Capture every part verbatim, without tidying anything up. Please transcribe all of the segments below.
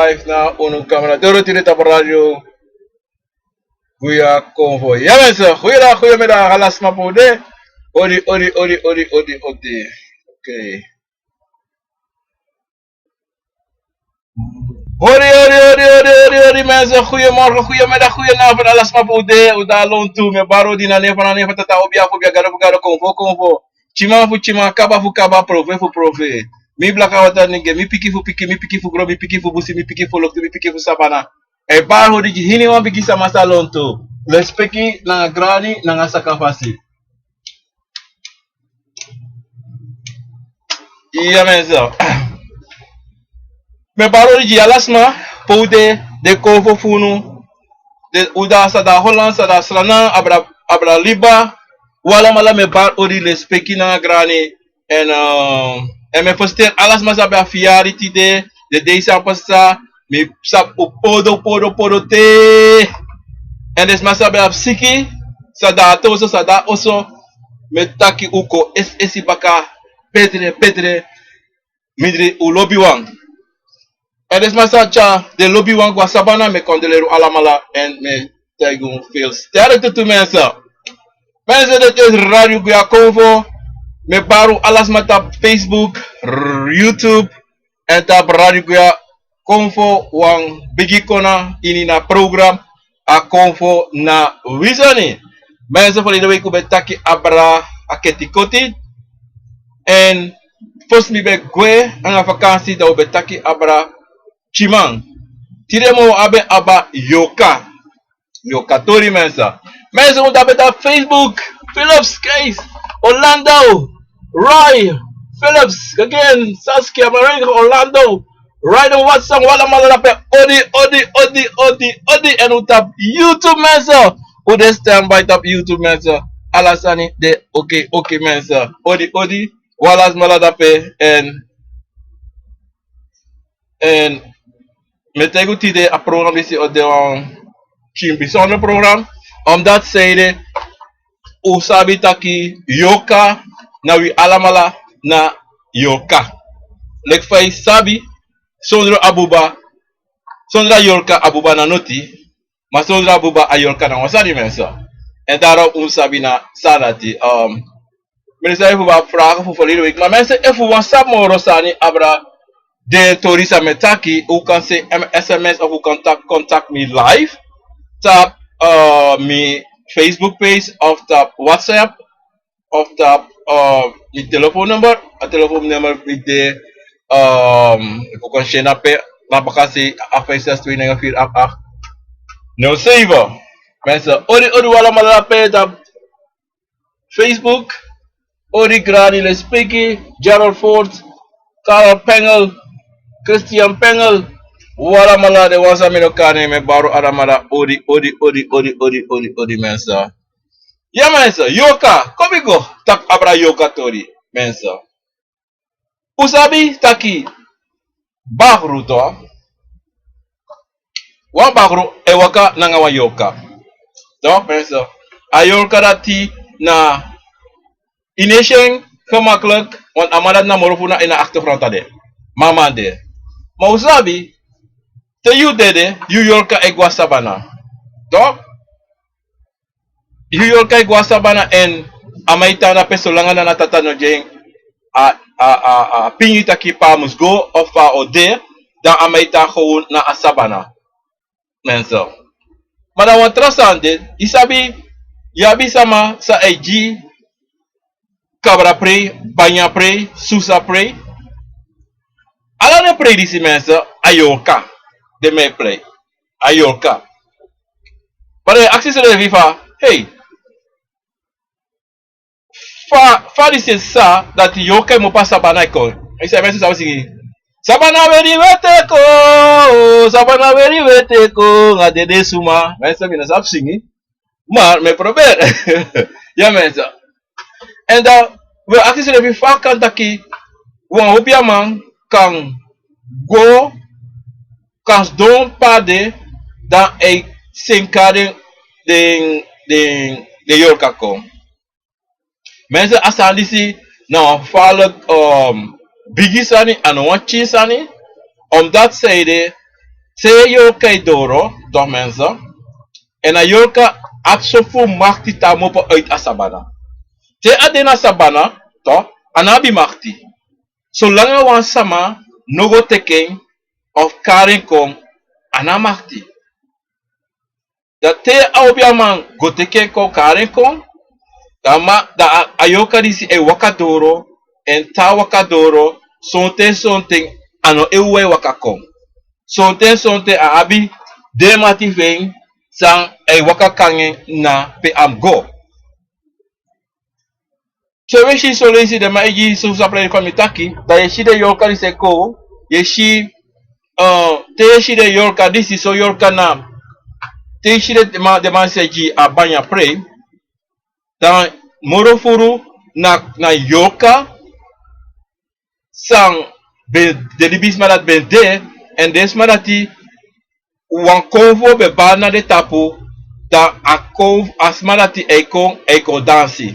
Live na unu kamera doro tide tapu radio. Guya Konfo. Ya mensen, goeiedag, goeiemiddag, ala sma pe un de. Odi, odi, odi, odi, odi, odi. Oké. Odi, odi, odi, odi, odi, odi, mensen. Goeiemorgen, goeiemiddag, goedenavond, ala sma pe un de. Un de lontu, mi e bari odi na nen fu na nen, fu tata, obia fu obia, gado fu gado, konfo fu konfo. Tyiman fu tyiman, kaba fu kaba, profe fu profe. Mi blaka wata nenge, mi pikin fu pikin, mi pikin fu gron, mi pikin fu busi, mi pikin fu loktu, mi pikin fu sabana. E bari odi gi hiniwan bigi sama sa lontu. Lespeki nanga grani nanga sakafasi. Ya mensen. Mi e bari odi gi ala sma pe un de, den konfo fu unu, den, un de san de na Holland, san de na Sranan, abra, abra Liba. Un alamala mi e bari odi, lespeki nanga grani. Èn, eh, èn mi e fersiteri ala sma san abi a fiyari tide, den dei san pasa, mi sabi un podo, podo, podo te. Èn den sma san abi a siki, san de na a oso, san de na a oso, mi e taki un kon esi, esi baka, betre, betre, mindri un lobiwan. Èn den sma san tyari den lobiwan go na sabana, mi e kondoleri un alamala, èn mi e taigi un felsterkte tu mensen. Mensen, dit is Radio Guya Konfo. Mi e bari un ala sma tapu Facebook, r-, YouTube, èn tapu Radio Guya Konfo, wan bigi kona ini na program, a Konfo na wi sani. Mensen, verleden week un ben taki abra a ketikoti. Èn fosi mi ben gwe nanga vakansi, dan un ben taki abra tyiman. Tide mi o abi, abi a yorka. Yorka tori, mensen. Mensen, un de tapu Facebook. Philips, Kees, Orlando, Roy, Philips, again, Saskia, Marengo, Orlando, Ryder, Watson, un alamala de pe. Odi, odi, odi, odi, odi. Èn un tapu YouTube, mensen. Un de standby tapu YouTube, mensen. Ala sani de oké, oké, mensen. Odi, odi. Un alamala de pe. Èn, èn mi e taigi un tide a program disi o de wan pikin bijzonder program. Omdat zij de un sabi taki yorka, na wi alamala na yorka. Leki fa yu sabi, sondro a buba, sondro a yorka, a buba na noti, ma sondro a buba, a yorka na wan sani, mensen. Èn daarom un sabi na san dati. Um, mi no sabi efu un abi vragen fu verleden week, ma mensen, efu un wani sabi moro sani abra den tori san mi e taki, un kan seni mi sms of un kan tak-, contact mi live tapu, uh, mi Facebook page of tapu WhatsApp of tapu, uh, mi telefoonnummer. A telefoonnummer mi de, um, efu un kan seni na pe, na bakasi, acht vijf zes twee negen vier acht acht nul zeven. Mensen, odi, odi, un alamala de pe tapu Facebook, odi grani, lespeki, Gerald Ford, Carl Pengel, Christian Pengel, un alamala, den wan san mi no kan nen, mi e bari un alamala, odi, odi, odi, mensen. Ya, mensen, yorka, kon mi go taki abra yorka tori, mensen. Un sabi taki bakru, toch? Wan bakru e waka nanga wan yorka. Toch, mensen? A yorka dati na ini en gemakkelijk, want a man dati na moro fu na ini a achtergrond a de. Ma a man de. Ma un sabi, te yu dede, yu yorka e go na sabana. Toch? Yu yorka e go na sabana, èn a man e tan na pe, solanga na a tata no gi en a, a, a, a pingi taki pe a mus go of pe a o de, dan a man e tan gewoon na a sabana. Mensen. Ma dan wan tra sani de, yu sabi, yu abi sama san e gi kabra prei, banya prei, susa prei. Ala den prei disi, mensen, a yorka. Den man e prei. A yorka. Ma den e aksi srefi fa, hey, fa, fa disi sa dati yorka e mu pa sabana e kon. Yu sabi, mensen, sabi singi. Sabana weri weti e kon, sabana weri weti e kon, a dede suma. Mensen, mi no sabi singi. Maar mi e probeer. Ya, mensen. Èn dan, we aksi srefi fa kan taki wan hopi a man kan go, kan sidon pe a de, dan a e seni kon na den, den, den yorka kon. Mensen, a sani disi na wan gevaarlijk, um, bigi sani, a no wan pikin sani. Omdat zij de Te yorka e doro, toch mensen, èn a yorka abi so fu makti tan a mopo uit a sabana. Te a de na sabana, toch, a no abi makti. Solanga wan sama no go teki en of kari en kon, a no abi makti. Dan te a obiaman go teki en kon, kari en kon, dan a ma, dan a, a yorka disi e waka doro, èn te a waka doro, sonten sonten a no e wawan e waka kon. Sonten sonten a abi den mati fu en san e waka kon nanga en na pe a mus go. So wi e si son leisi den man e gi son saprai fa mi taki, dan yu e si den yorka disi e kon, yu e si, eh, te yu e si den yorka disi, son yorka na, te yu e si den man, den man disi e gi a banya prei, dan moro furu na, na yorka san ben, den libisma dati ben de, èn den sma dati wan konfo ben bari na den tapu, dan a kon, a sma dati e kon, e kon dansi.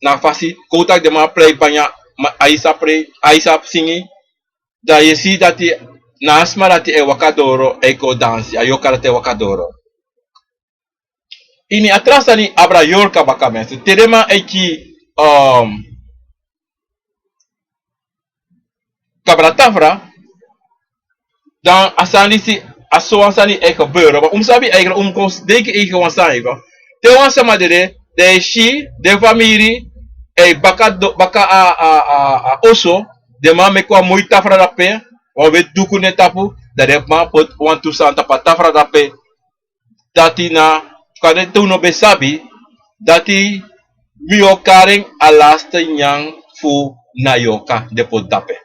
Na fasi kon taki den man prei banya, ma a e sa prei, a e sa singi, dan yu e si dati na a sma dati e waka doro, e kon dansi, a yorka dati e waka doro. Ini a tra sani abra yorka baka mensen. Te den man e gi, um, kabra tafra, dan a sani disi, a so wan sani e gebeuren. Ma un mus sabi eigenlijk, un mus kon denki eigen wan sani, toch. Te wan sama dede, dan yu e si den famiri e baka do, baka a, a, a, a oso, den man meki wan moi tafra dape, wan weti duku na en tapu, dan den man poti wantu sani tapu a tafra dape. Dati na, kande te un no ben sabi, dati mi o kari en a laste nyan fu na yorka den poti dape.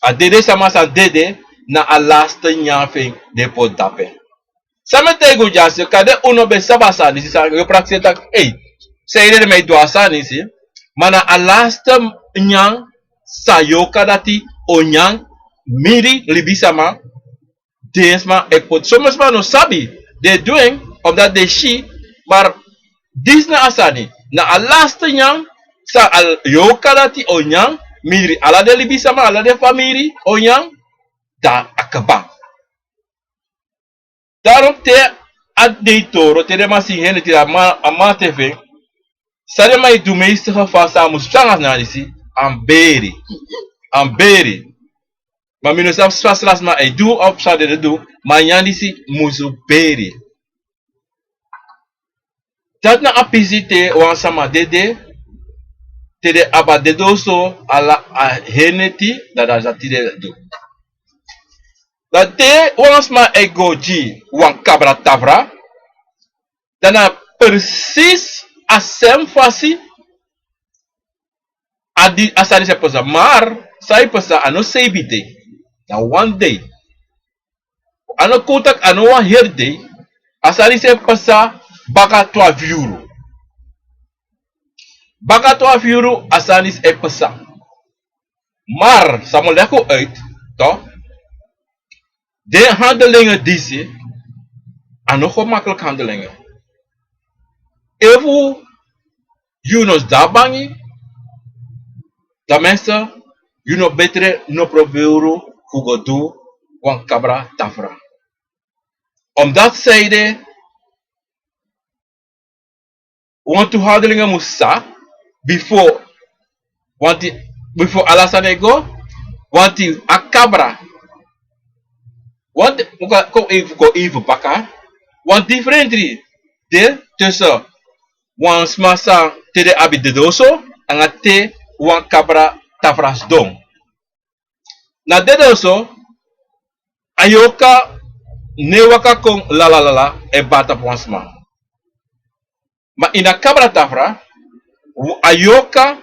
A dede sama san dede, na a laste nyan fu en den poti dape. San mi e taigi un dyasi, kande un no ben sabi a sani disi, san yu e prakseri taki, ei, sanede den man e du a sani disi, ma na a laste nyan san yorka dati o nyan, miri libisma, den sma e poti. Somen sma no sabi, den e du en, omdat den e si, maar disi na a sani, na a laste nyan san a yorka dati o nyan, miri ala den libisma, ala den famiri o nyan, dan a kaba. Daarom te a dei toro, te den man singi hene tide a man, a man te fu en, san den man e du meeste geval san a mus psa nanga a sani disi, a mus beri. A mus beri. Ma mi no sabi san sma e du of san den e du, ma a nyan disi mus beri. Dati na a pisi te wan sama dede, te den abi a dede oso, ala a hene, dan dati den e du. Dan te wan sma e go gi wan kabra tafra, dan na precies a sem fasi a di, a sani disi e pasa. Maar san e pasa, a no seibi dei. Na wan dei. A no kon taki a no wan heri dei. A sani disi e pasa baka twafu yuru. Baka twafu yuru a sani disi e pasa. Maar san mi o legi un uit, toch, den handelingen disi, a no gemakkelijk handelingen. Efu yu no sidon a bangi, dan mensen, yu no betre no proberi fu go du wan kabra tafra. Omdat sanede, wantu handelingen mus pasa before, wanti, before ala sani e go, wanti a kabra, wanti, un kan kon even, kon even baka, wan different de tussen wan sma san te den abi dede oso, nanga te wan kabra tafra sidon. Na dede oso, a yorka no e waka kon lalalala e bari tapu wan sma. Ma ini a kabra tafra, a yorka,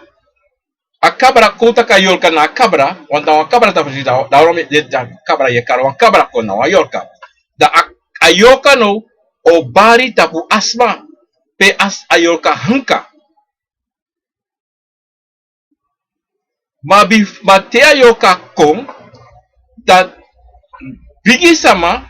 a kabra, kon taki a yorka na a kabra, want na wan kabra tafra, dati, dati, dati, kabra, yu e kari wan kabra kon na wan yorka. Dan a, a yorka now o bari tapu a sma, pe a s-, a yorka hanka. Ma bi, ma te a yorka kon, dan bigi sama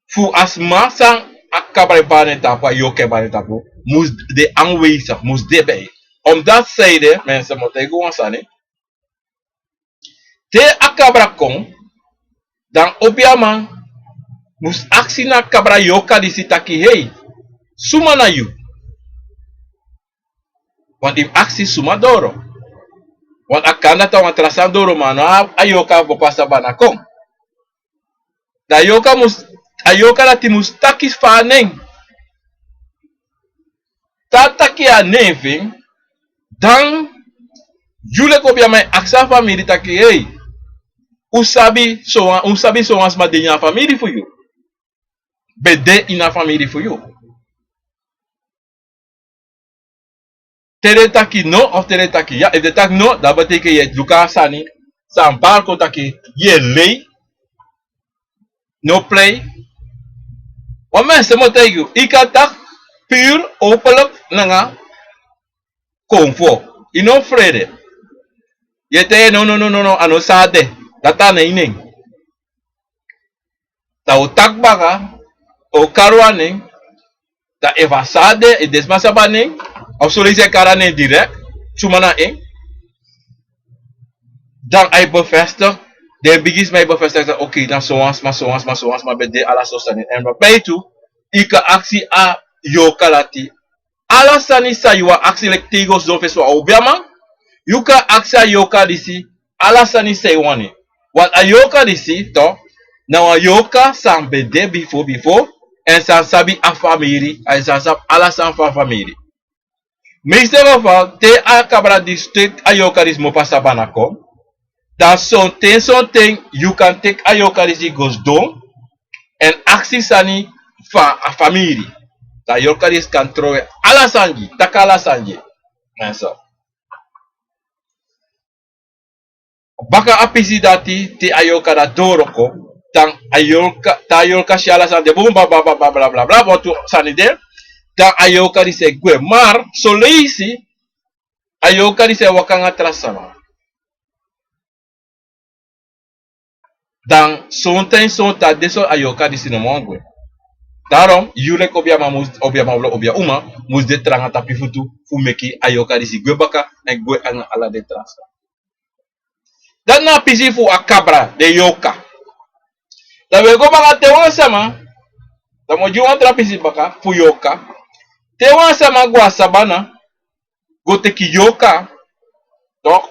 fu a sma san a kabra e bari na en tapu, a yorka e bari na en tapu, mus de aanwezig, mus de bij. Omdat sanede, mensen, mi o taigi un wan sani. Te a kabra kon, Dan obiaman mus aksi na kabra yorka disi taki: Hei, suma na yu? Want yu mus aksi suma doro. Want a kan dati a wan tra sani doro, ma a no a yorka bo pasa bana kon. Dan a yorka mus, a yorka dati mus taki fa a nen. Te a taki a nen fu en, dan yu leki obiaman e aksi a famiri taki: Hei, un sabi sowan, un sabi sowan sma de ini a famiri fu yu? Ben de ini a famiri fu yu. Te den taki no, of te den taki ya. Efu den taki no, dan betekent yu e luku a sani. San bari kon taki yu e lei. No plei. Wan mensen mu taigi yu, yu kan taki puur openlijk nanga konfo. Yu no frede. Yu e taigi: No, no, no, no, no, a no san a de. Dati a no yu nen. Dan un taki baka, un kari wan nen. Dan efu a san a de, efu den sma sabi a nen, of son leisi a e kari a nen direct, suma na en. Dan a e bevestig, den bigisma e bevestig taki: Oké, dan sowan sma, sowan sma, sowan sma ben de, ala sortu sani. Èn bij tu, yu kan aksi a yorka dati ala sani san yu wani aksi, leki te yu go sidon fesi wan obiaman, yu kan aksi a yorka disi ala sani san yu wani. Want a yorka disi, toch, na wan yorka san ben de bifo bifo, èn san sabi a famiri, èn san sabi ala sani fu a famiri. Meeste geval, te a kabra disi teki a yorka disi mu pasa bana kon, dan sonten sonten yu kan teki a yorka disi go sidon èn aksi sani fu a famiri. Dan a yorka disi kan trowe ala sani gi, taki ala sani gi. Èn so. Baka a pisi dati, te a yorka dati doro kon, dan a yorka, te a yorka si ala sani de bun, bla, bla, bla, want tu sani de, dan a yorka disi e gwe. Maar son leisi a yorka disi e waka nanga tra sama. Dan sonten sonten a de so, a yorka disi no man gwe. Daarom, yu leki obiaman mus, obiaman, obia uma, mus de tranga tapu yu futu, fu meki a yorka disi gwe baka, èn gwe nanga ala den tra sani. Dati na a pisi fu a kabra, den yorka. Dan wi e go baka te wan sama, dan mi o gi wan tra pisi baka, fu yorka. Te wan sama go a sabana, go teki yorka, toch,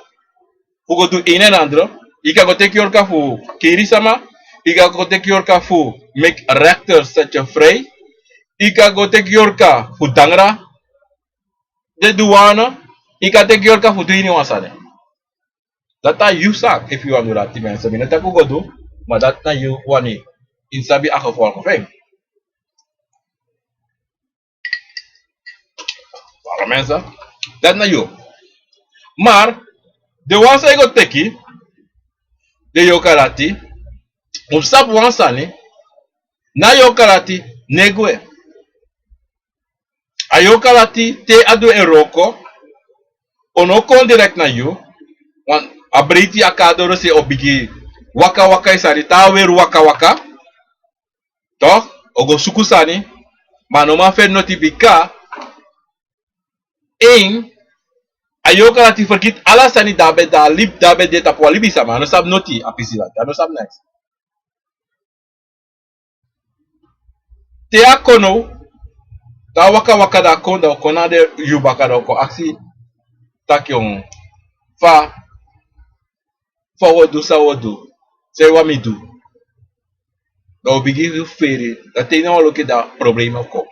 fu go du een en ander. Yu kan go teki yorka fu kiri sama, yu kan go teki yorka fu meki rechter set yu vrij, yu kan go teki yorka fu dangra, den douane, yu kan teki yorka fu du iniwan sani. Dati na yu sani, efu yu wani du dati, mensen, mi no taki un go du, ma dati na yu wani, yu sabi a gevolgen fu en. Voilà, mensen. Dati na yu. Maar den wan san e go teki den yorka dati, un sabi wan sani, na yorka dati no e gwe. A yorka dati, te a du en wroko, a no kon direct na yu, want a breiti, a kon doro se, a o bigin waka waka, yu sabi, te a weri waka waka, toch, a o go suku sani, ma a no man feni noti, bika en, a yorka dati fergiti ala sani di a ben, di a ben de tapu wan libisama, a no sabi noti a pisi dati, a no sabi niks. Te a kon now, te a waka waka, dan a kon, dan a o kon na den yu baka, dan a o kon aksi taki: Fa, fa wi o du, san wi o du, san yu wani mi du? Dan a o bigin feri, dan te yu no wan luku, dan problema o kon.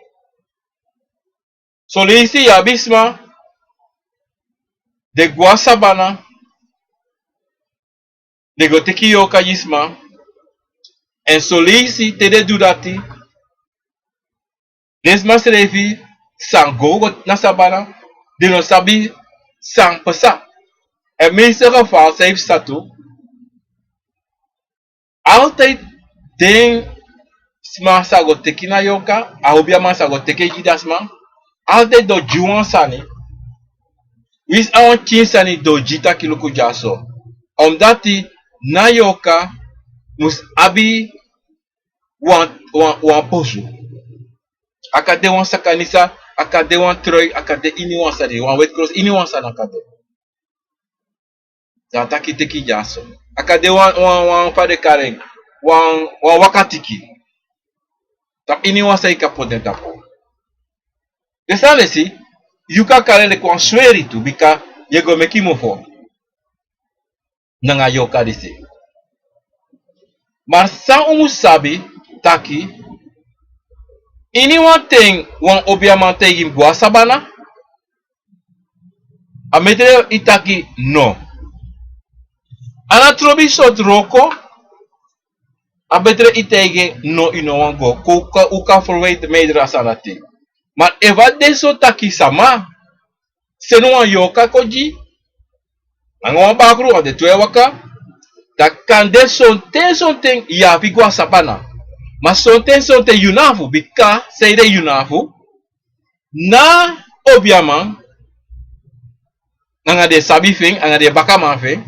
Son leisi yu abi sma, den go a sabana, den go teki yorka gi sma, èn son leisi te den du dati, den sma srefi san go, go na sabana, den no sabi san pasa. Èn meeste geval san yu psa tu, altijd den sma sa go teki na yorka, a obiaman sa go teki gi den sma, altijd den o gi wan sani. Winsi a wan pikin sani den o gi taki luku dyaso. Omdati na yorka mus abi wan, wan, wan posu. A kan de wan sakanisa, a kan de wan trui, a kan de iniwan sani, wan weti krosi, iniwan sani a kan de. Dan a taki teki dyaso. A kan de wan, wan, wan fa den kari en. wan, wan waka tiki. Tapu iniwan san yu kan poti den tapu. Den sani disi, yu kan kari en leki wan sweri tu, bika yu e go meki mofo nanga yorka disi. Ma san un mus sabi taki, iniwan ten wan obiaman taigi mi go na sabana, a metre yu taki no. A no trobi sortu wroko, a metre yu taigi en no, yu no wani go. Kon un kan, un kan ferwijtmeidra a sani dati. Ma efu a de so taki sama seni wan yorka kon gi, nanga wan bakru, a de tu e waka, dan kande sonten sonten yu abi go na sabana. Ma sonten sonten yu no abi fu, bika sanede yu no abi fu, na obiaman, nanga den sabi fu en, nanga den bakaman fu en,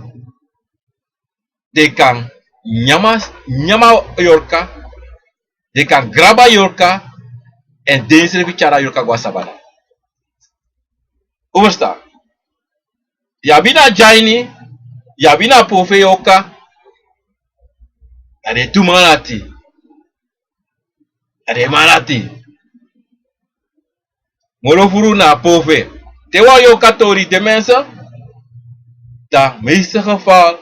den kan nyan a, nyan a yorka, den kan grabu a yorka, èn densrefi tyari a yorka go na sabana. Un ferstan? Yu abi na dyaini, yu abi na pofe yorka, na den tu man dati. Na den man dati. Moro furu na a pofe. Te wan yorka tori de, mensen, dan meeste geval,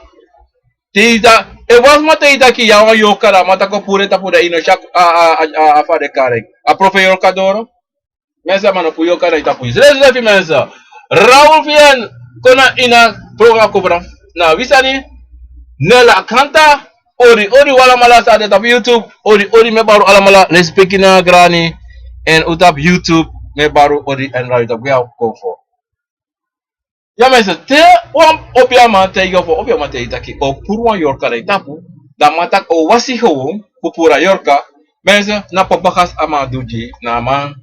te yu ta, efu wan sma taigi yu taki yu abi wan yorka, dan a man taki o puru en tapu, dan yu no si a, a, a, a, a fa den kari en, a pofe yorka doro. Mensen, a man no puru yorka na yu tapu. Srefsrefi, mensen. Raoul Vian kon na ini a program Kobra na wi sani. Nella Kanta, odi odi un alamala san de tapu YouTube. Odi odi, mi e bari un alamala, lespeki nanga grani. Èn un tapu YouTube, mi e bari un odi èn raoul tapu ya kon fo. Ya, mensen, te wan obiaman taigi yu, ofu obiaman taigi yu taki o puru wan yorka na yu tapu, dan a man taki o wasi gewoon fu puru a yorka. Mensen, na papagas a man du gi na a man.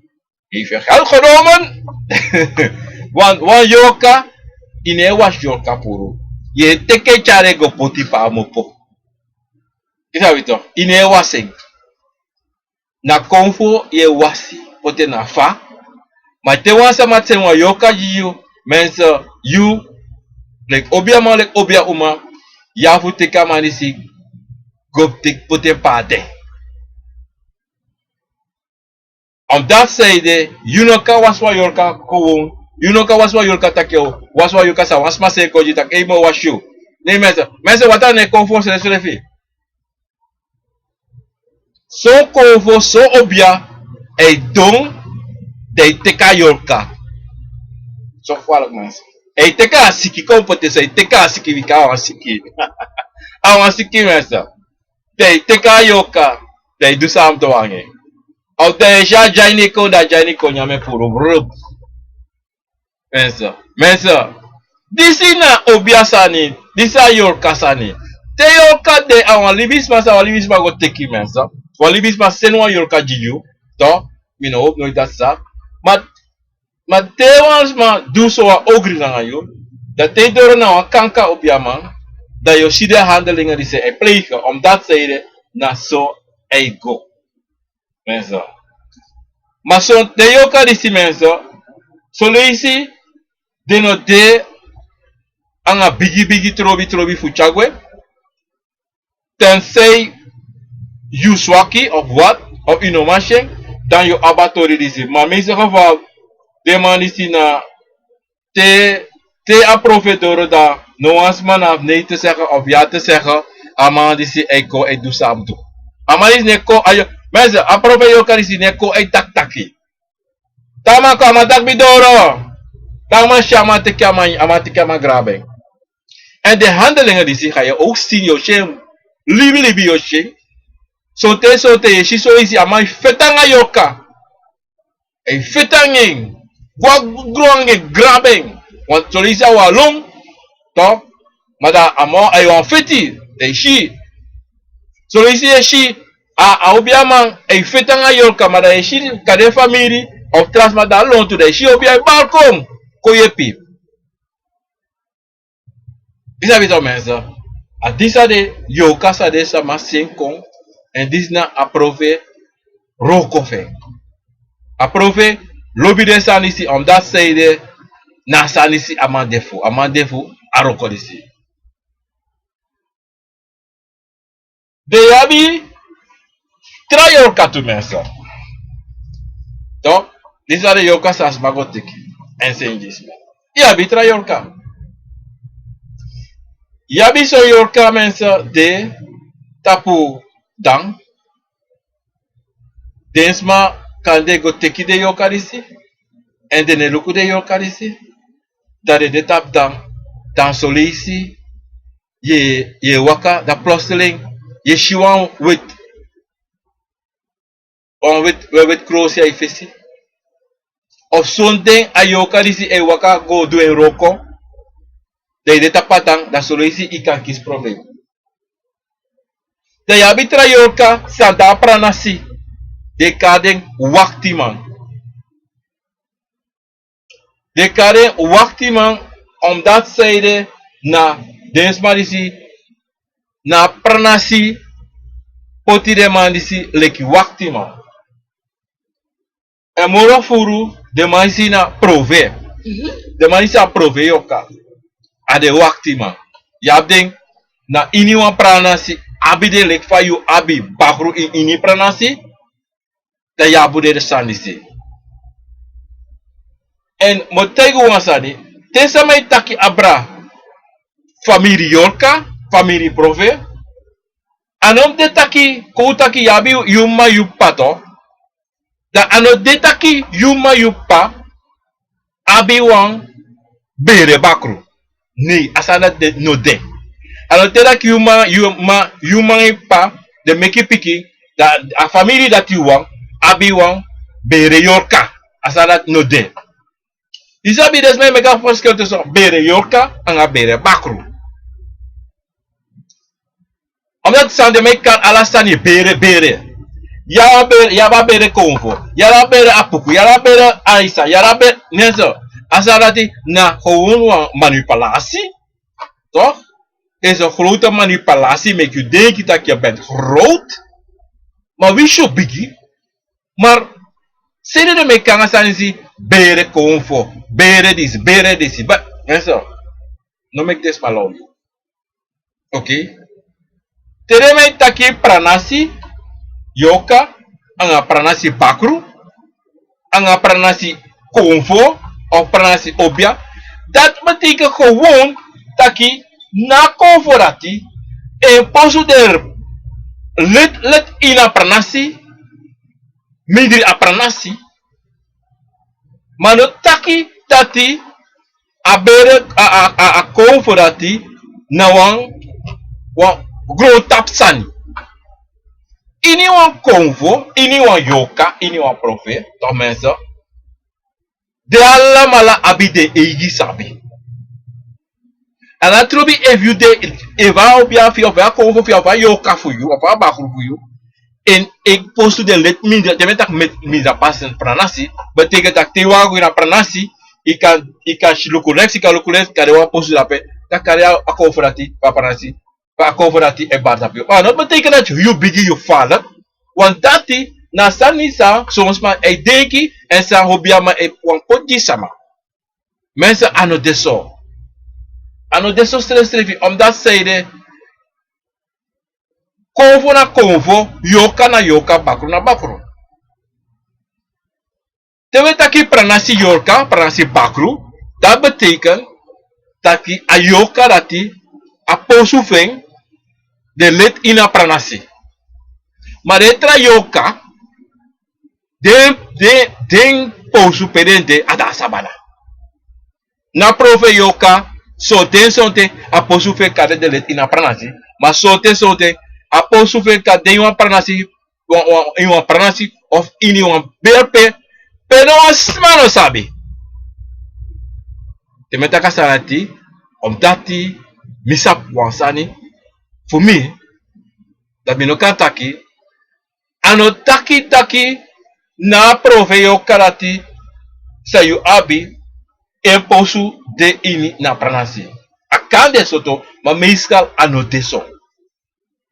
Yu e fergel genomen. Wan, wan yorka, yu no e wasi yorka puru. Yu e teki en tyari en go poti pe a mopo. Yu sabi tok, yu no e wasi en. Na konfo yu e wasi poti en na fa. Ma te wan sama seni wan yorka gi yu, mensen, yu, leki obiaman, leki obiauman, yu abi fu teki a man disi go teki poti en pe a de. Omdat sanede yu no kan wasi wan yorka gewoon, yu no kan wasi wan yorka taki o wasi wan yorka san wan sma seni kon gi taki ei, mi o wasi yu. Nee, mensen, mensen, watra no e konfo srefsrefi. Son konfo, son obia, a e don, dan a e teki a yorka. Son kwalik, mensen. A e teki a siki kon poti so, a e teki a siki, bika a wan siki. A wan siki, mensen. Dan a e teki a yorka, dan a e du san a mus du nanga en. Of dan a e si a dyaini kon, dan a dyaini kon nyan en puru, brut. Mensen, mensen, disi na obia sani, disi a yorka sani. Te yorka de, a wan libisma san wan libisma go teki, mensen. Wan libisma seni wan yorka gi yu, toch? Mi no hopu noiti dati sa. Ma, ma te wan sma du so wan ogri nanga yu, dan te yu doro na wan kanka obiaman, dan yu o si den handelingen disi a e plegen, omdat sanede na so a e go. Mensen. Ma son den yorka disi, mensen, son leisi den no de nanga bigi bigi trobi trobi fu tyari gwe. Tensei yu swaki of wat, of yu no man si en, dan yu o abi a tori disi. Ma meeste geval, den man disi na te, te a profeet doro, dan no wan sma no abi nei te zeggen of ja te zeggen. A man disi e kon e du san a mus du. A man disi no e kon, ayo, mensen, a profeet yorka disi no e kon e taki taki. Te a man kon, a man taki mi doro. Te a man si, a man teki a man, a man teki a man grabu en. Èn den handelingen disi, ga yu ook zien, yu o si en. Libi libi yu o si en. Sonten sonten yu e si son leisi a man e feti nanga yorka. A e feti nanga en, go na gron nanga en, grabu en. Want son leisi a wan lon, toch? Ma dan a man, a e wani feti, dan yu si. Son leisi yu e si a, a obiaman a e feti nanga yorka, ma dan yu e si kande famiri of tra sma de na lontu, dan yu e si obia e bari kon, kon yepi. Yu sabi toch, mensen. A disi a den yorka san den sama seni kon, èn disi na a profeet wroko fu en. A profeet lobi den sani disi, omdat sanede na a sani disi a man de fu, a man de fu a wroko disi. Den yu abi tra yorka tu, mensen. Toch? Disi na den yorka san a sma go teki. En seni disi. Yu abi tra yorka. Yu abi son yorka, mensen, de tapu dan. Den sma kande go teki den yorka disi. En den no e luku den yorka disi. Dan den de tapu dan. Dan son leisi yu e, yu e waka, dan plotseling yu e si wan weti, wan weti, wan weti krosi na yu fesi. Of sonten a yorka disi e waka go du en wroko, dan yu de tapu a dan, dan son leisi yu kan kisi problem. Dan yu abi tra yorka san de na pranasi, den e kari den waktiman. Den e kari den waktiman, omdat sanede na den sma disi na pranasi poti den man disi leki waktiman. En moro furu, den man disi na prove. Den man disi a prove yorka. A den waktiman. Yu abi den na ini wan pranasi, abi den leki fa yu abi bakru ini ini pranasi. Dan yu abi den sani disi. En mi o taigi wan sani, te sama e taki abra famiri yorka, famiri prove, a no de taki, kon un taki yu abi yu mma, yu p'pa, toch. Dan a no de taki yu mma, yu p'pa abi wan bere bakru. Nei, a sani dati no de. A no de taki yu mma, yu mma, yu mma, yu p'pa, den meki pikin, dan a famiri dati wan abi wan bere yorka. A sani dati no de. Yu sabi, den sma e meki a verschil tussen bere yorka anga bere bakru. Omdat san den meki kan ala sani bere, bere. Yu abi a bere, yu abi a bere konfo, yu abi a bere apuku, yu abi a bere aisa, yu abi a bere, ne so. A sani dati na gewoon wan manipulatie. Toch? Is een grote manipulatie, meki yu denki taki yu bent groot. Maar winsi yu bigi, maar sanede den meki kan a sani disi, bere konfo, bere disi, bere disi, ba, ne so. No meki den sma low yu. Oké. Te den man e taki pranasi yorka, anga pranasi bakru, anga pranasi konfo, of pranasi obia, dati betekent gewoon taki na konfo dati, en posu den leti, leti ini a pranasi, mindri a pranasi, ma no taki dati a bere, a, a, a, a konfo dati na wan, wan grontapu sani. Ini wan konfo, ini wan yorka, ini wan prove, toch mensen, den alamala abi den eigi sabi. A no trobi efu yu de, efu a obia fu yu, efu a konfo fu yu, efu a yorka fu yu, efu a bakru fu yu, en e posu den leti mindri, te mi e taki mindri a pasi ini pranasi, betekent taki te yu wani go ini a pranasi, yu kan, yu kan si luku leki, yu kan luku leki, kari wan posu drape, dan kari a konfo dati, fu a pranasi, fu a konfo dati e bari tapu yu. Ma no betekent taki yu bigi, yu falek, want dati na sani san son sma e denki, en san obiaman e wani poti gi sama. Mensen, a no de so. A no de so srefsrefi, omdat sanede, konfo na konfo, yorka na yorka, bakru na bakru. Te wi e taki pranasi yorka, pranasi bakru, dati betekent taki a yorka dati, a posu fu en, den leti ini a pranasi. Ma den tra yorka, den, den, den posu pe den de, a de na sabana. Na prove yorka, sonten sonten a posu fu en kan de, den leti ini a pranasi. Ma sonten sonten a posu fu en kan de ini wan pranasi, wan, wan, ini wan pranasi, of ini wan berpe, pe no wan sma no sabi. Te mi e taki a sani dati, omdat mi sabi wan sani fu mi, dati mi no kan taki, a no taki taki na a prove yorka dati san yu abi, en posu de ini na pranasi. A kan de so tu, ma meestal a no de so.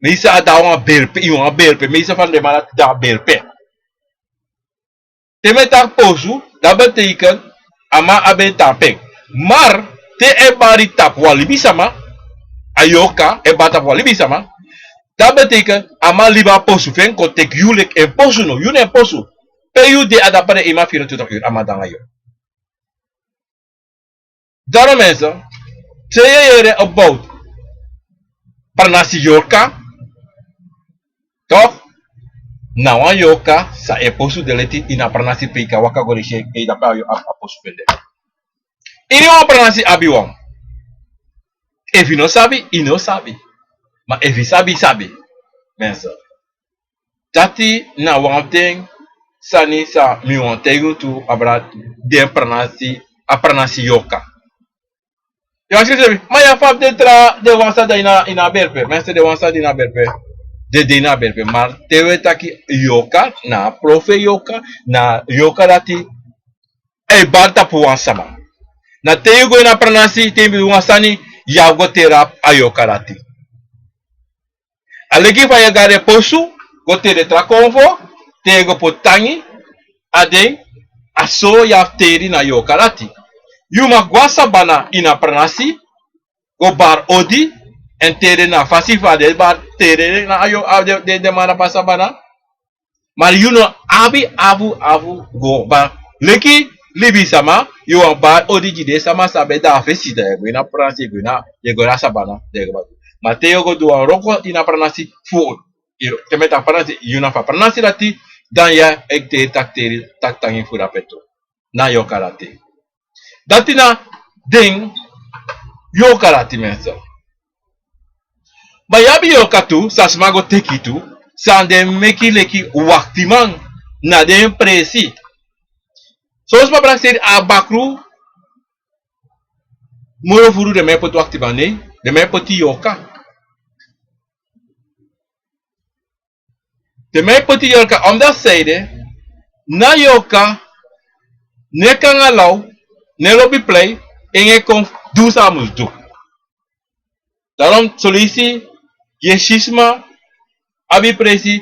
Meestal a de na wan berpe, ini wan berpe, meestal fu den man dati de na berpe. Te mi e taki posu, dati betekent a man abi en tapu en. Maar te a e bari tapu wan libisama, a yorka e bari tapu wan libisama, Dati betekent a man libi a posu fu en kon teki yu leki en posu, no, yu na en posu. Pe yu de a dape den e man firi tu taki yu a man de nanga yu. Daarom mensen, te yu e yere about pranasi yorka, toch, na wan yorka san e posu de leti ini a pranasi pe yu kan waka go leisi en, dape a yu a posu fu en de. Ini wan pranasi abi wan. Efu yu no sabi, yu no sabi. Ma efu yu sabi, yu sabi. Mensen. Dati na wan fu den sani san mi wani taigi unu tu abra den pranasi, a pranasi yorka. Yu aksi yu seefi, ma yu abi fa fu den tra, den wan san de ini a, ini a berpe. Mensen, den wan san de ini a berpe, den de ini a berpe. Ma te wi e taki yorka, na a profe yorka, na yorka dati e bari tapu wan sama. Na te yu go ini a pranasi, te yu musu du wan sani, yu abi go teri a yorka dati. A leki fa yu e go na den posu go teri den tra konfo, te yu go poti tangi na den, a so yu abi teri na yorka dati. Yu man go na sabana ini a pranasi, go bari odi, èn teri den na a fasi fa den bari teri den na a yo-, a den, den, den man na a sabana. Ma yu no abi, abi, abi go bari. Leki libisama, yu wani bari odi gi den sama san ben de na fesi, dan yu e go ini a pranasi, yu e go ini a, yu e go ini a sabana, dan yu e go bari. Ma te yu o go du wan wroko ini a pranasi fu, yu, te mi e taki pranasi, yu na fu a pranasi dati, dan yu e teri, taki teri, taki tangi fu dape tu. Na yorka dati. Dati na den yorka dati, mensen. Ma yu abi yorka tu san sma go teki tu, san den meki leki waktiman na den presi. Son sma prakseri a bakru, moro furu den man e poti waktiman, nee, den man e poti yorka. Den man e poti yorka, omdat san ede, na yorka no e kon nanga law, no e lobi prei, en e kon du san a mus du. Daarom son leisi yu e si sma abi presi,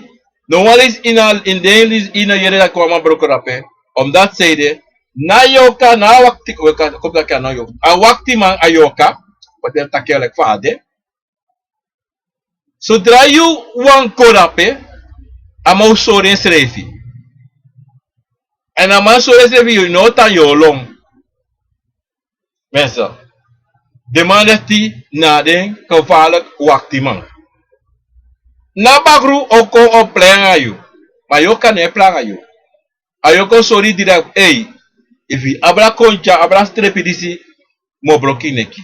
no wan leisi ini a, ini den leisi ini a yere dati kon a man broko dape, omdat san ede, na yorka, na a wakti, we kan kon taki a na yorka, a waktiman a yorka, ma den taki en leki fa a de. Sodra yu wani go dape, a man o sori ensrefi. Èn a man sori ensrefi, yu no o tan, yu o lon. Mensen, den man dati na den gevaarlijk waktiman. Na bakru o kon o prei nanga yu, ma yorka no e prei nanga yu. A yorka o sori yu direct, ei, efu yu abra kon dya, abra strepi disi, mi o broko yu neki.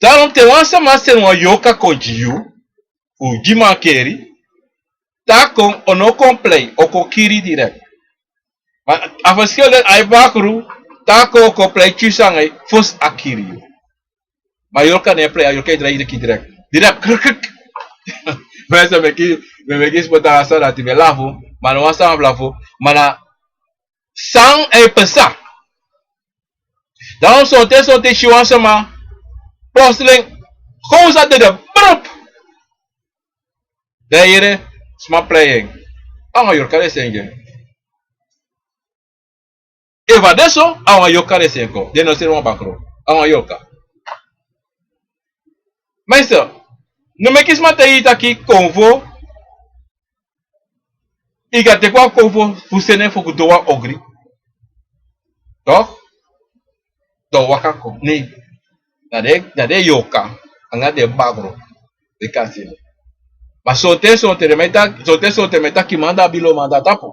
Daarom te wan sama seni wan yorka kon gi yu, fu gi mankeri, te a kon, a no kon prei, a o kon kiri yu direct. Ma a verschil de, a e bakru, te a kon, a o kon prei tyusu nanga yu, fosi a kiri yu. Ma yorka no e prei, a yorka e drai yu neki direct. Direct, krik, krik. Mensen, meki, mi meki sipoti a sani dati, mi e lafu, ma no wan sani fu lafu, ma na san e pasa. Dan sonten, sonten yu si wan sama, plotseling, kon sa dede, brup. Dan yu yere sma prei en. A wan yorka den seni gi en. Efu a de so, a wan yorka den seni kon. Den no seni wan bakru. A wan yorka. Mensen, no meki sma taigi yu taki konfo, yu kan teki wan konfo fu seni en fu go du wan ogri. Toch? Dan a o waka kon. Nee. Na den, na den yorka anga den bakru den kan seni. Ma sonten, sonten den man e taki, sonten, sonten den man e taki man de na bilo, man de na tapu.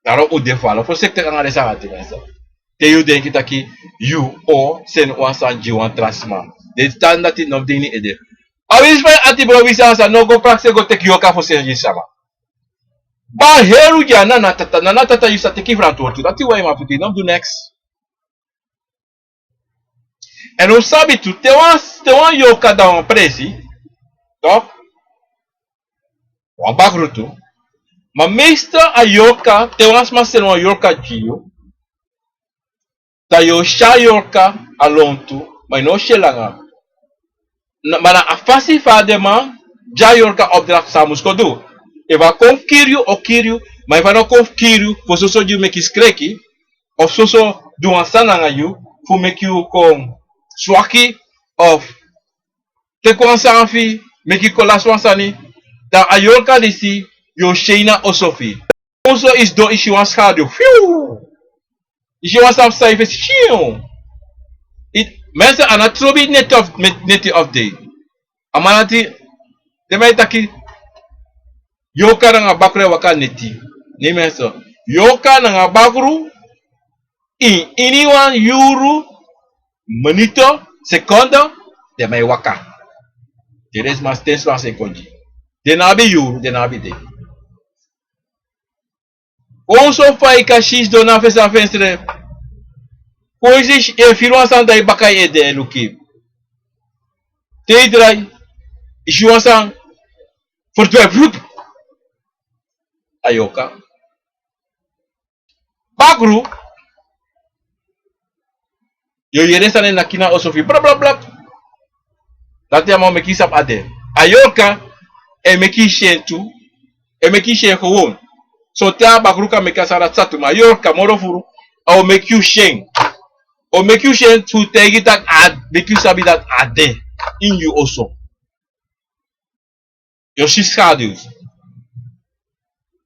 Daarom un de fala fosiktik anga den sani dati, mensen. Te yu denki taki yu o seni wan sani gi wan tra sma, den sani dati no de ini ede. A winsi fa yu ati, bro, winsi a sani, no go prakseri go teki yorka fu seni gi sama. Ba heru gi a nana tata, nana tata, yu sa teki frantwortu, dati wan yu man fu du, no mus du neks. Èn un sabi tu, te wan, te wan yorka de na wan presi, toch? Wan bakru tu. Ma meestal a yorka, te wan sma seni wan yorka gi yu, dan yu o si a yorka a lontu, ma yu no o si en langa. Na, ma na a fasi fa den man gi a yorka opdracht san a mus kon du. Efu a kon fu kiri yu, a o kiri yu, ma efu a no kon fu kiri yu, fu soso gi yu meki skreki, of soso du wan sani nanga yu, fu meki yu kon swaki, of teki wan sani fu yu, meki yu kon lasi wan sani, dan a yorka disi, yu o si en na oso fu yu. Oso yu sidon, yu si wan skadu, fiu! Yu si wan sani fu san yu fesi, fiu! Mensen, a no trobi neti of, neti of dei. A man dati, den man e taki, yorka nanga bakru e waka neti. Ne mensen, yorka nanga bakru, ini, ini wan yuru, minutu, sekonde, den man e waka. Den de sma, ten sma sekonde. Den no abi yuru, den no abi dei. Wan oso fa yu kan si sidon na fesi a fensre. Kon yu si, e firi wan sani dan yu baka yu ede e luku. Te yu drai, yu si wan sani ferdwijf, flup. A yorka. Bakru, yu o yere san den e naki na oso fu yu, blap, blap, blap. Dati a man o meki yu sabi a de. A yorka e meki yu si en tu, e meki yu si en gewoon. Sonten a bakru kan meki a sani dati sa tu, ma a yorka moro furu, a o meki yu si en. A o meki yu si en tu, taigi yu taki a, meki yu sabi dati a de ini yu oso. Yu o si skadu.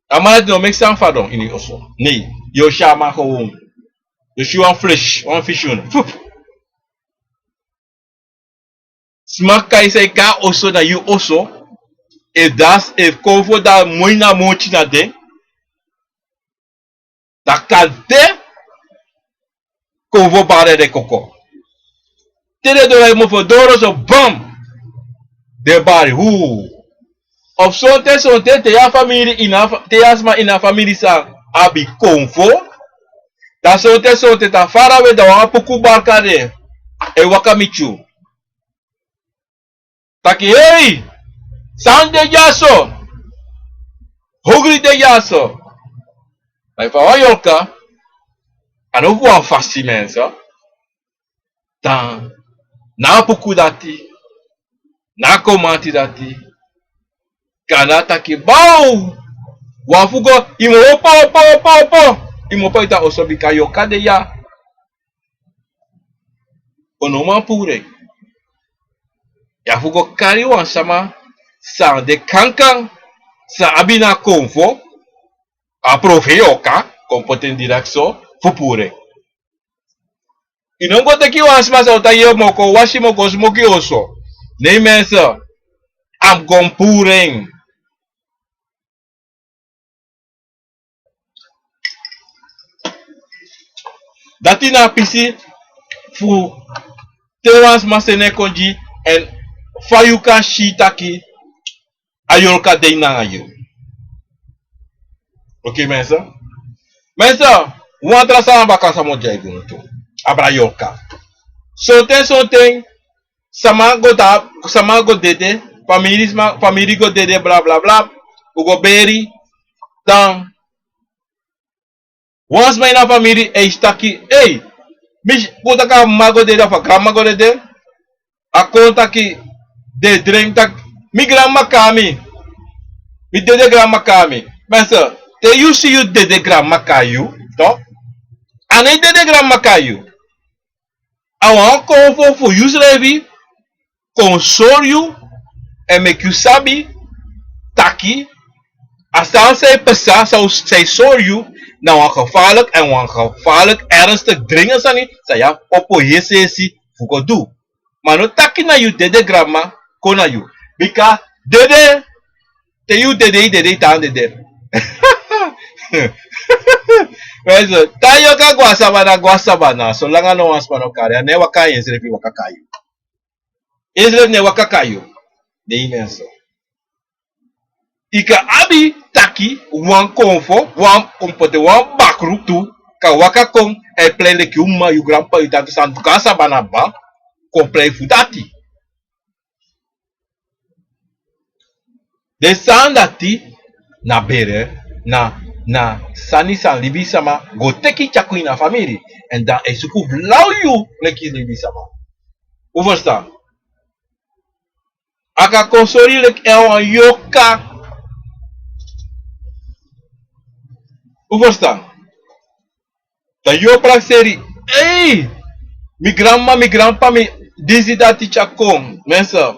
A man dati no o meki sani fadon ini yu oso. Nee, yu o si a man gewoon. Yu o si wan flesh, wan visioen. Fup. Sma kai san yu kai a oso, na yu oso. Efu dati, efu konfo de, moi na moti na de. Dati kan de, konfo bari den koko. Te den doro, yu mofo doro so, bam! Den bari, hu. Of sonten, sonten, te yu a famiri ini a fa-, te yu a sma ini a famiri san abi konfo, dan sonten, sonten, te a farawe, dan wan puku bari kande e waka miti yu. Taki, hei, san de dyaso? Hogri de dyaso. Ma efu a wan yorka, a no fu wan fasi mensen. Dan, na a puku dati, na a komanti dati, kande a taki, baw! Wi abi fu go, yu mu opo, opo, opo, opo. Yu mu opo, yu tan oso, bika yorka de ya. Un no man puru en. Yu abi fu go kari wan sama san de kankan, san abi na konfo, a profe yorka, kon poti en direct so, fu puru en. Yu no mu go teki wan sma san o tan, yu mu kon wasi, mu kon smoki oso. Nee mensen, a mu kon puru en. Dati na a pisi fu te wan sma seni en kon gi, èn fa yu kan si taki a yorka de nanga yu. Oké mensen. Mensen, wan tra sani baka san mi o taigi unu tu abra yorka. Sonten, sonten, sama go ta-, sama go dede, famiri sma, famiri go dede, bla, bla, bla. Un go beri, dan wan sma ini a famiri e si taki, ei, mi si, kon taki a mama go dede, of a granmama go dede, a kon taki, den e drengi taki, mi granmama kai mi, mi dede granmama kai mi. Mensen, te yu si yu dede granmama kai yu, toch? A no e dede granmama kai yu. A wan konfo fu yusrefi kon sori yu èn meki yu sabi taki a sani san e pasa, san e sori yu, na wan gevaarlijk èn wan gevaarlijk ernstig dringend sani san yu abi opo yu yesi esi fu go du. Ma no taki na yu dede granmama kon na yu. Bika dede, te yu dede, yu dede, yu tan dede. Mensen, te a yorka go a sabana, go a sabana, solanga no wan sma no kari, a no e waka, ensrefi waka kai yu. Ensrefi no e waka kai yu. Nee mensen. Yu kan abi taki wan konfo, wan, kon poti wan bakru tu, kan waka kon e prei leki yu mama, yu granpapa, yu tata, san go a sabana kaba, kon prei fu dati. Den sani dati na bere, na, na sani san libisama go teki tyari kon ini a famiri. Èn dan a e suku fu law yu leki libisama. Un ferstan? A kan kon sori yu leki a wan yorka. Un ferstan? Dan yu o prakseri, ei, mi granmama, mi granpapa, mi disi, dati tyari kon. Mensen,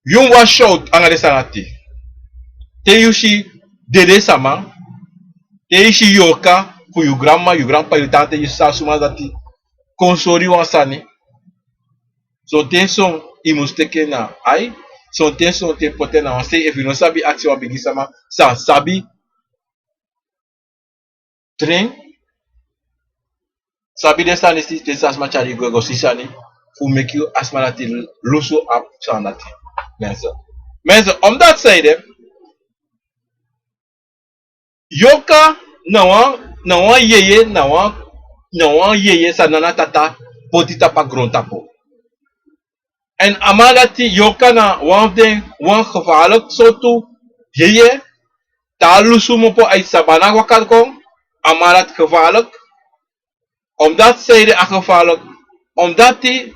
Yu mus wash out anga den sani dati. Te yu si dede sama, te yu si yorka fu yu granmama, yu granpapa, yu tante, yu si san a suma dati kon sori wan sani. Sonten son yu mus teki en na ai, sonten sonten poti en na wan sei, efu yu no sabi aksi wan bigi sama san sabi tren, sabi den sani disi, te san sma tyari yu gwe go si sani, fu meki yu a sma dati lusu a sani dati. Mensen, mensen, omdat zij de yorka na wan, na wan yeye, na wan, na wan yeye san nana tata poti tapu a grontapu. Èn a man dati yorka na wan fu den, wan gevaarlijk sortu yeye. Te a lusu kmopo a sabana waka kon, a man dati gevaarlijk. Omdat zij de a gevaarlijk, omdat te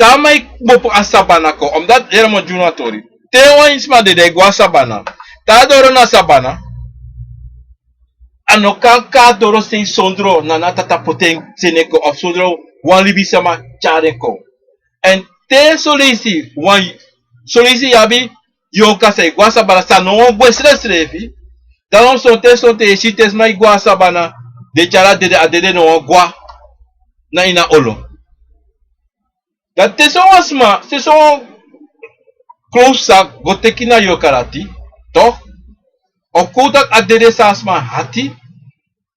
a man kmopo a sabana kon, omdat, yere mi o gi unu a tori. Te wan sma dede, a e go a sabana. Te a doro na sabana, a no kan kon a dorosei sondro nana tata poti en seni kon, of sondro wan libisama tyari en kon. Èn te son leisi wan, son leisi yu abi yorka san e go a sabana san no wani gwe srefsrefi. Daarom sonten sonten yu e si te sma e go a sabana, den tyari a dede, a dede no wani go na ini a olo. Dan te sowan sma, te sowan klowsu sani go teki na yorka dati, toch, o kon taki a dede san a sma hati,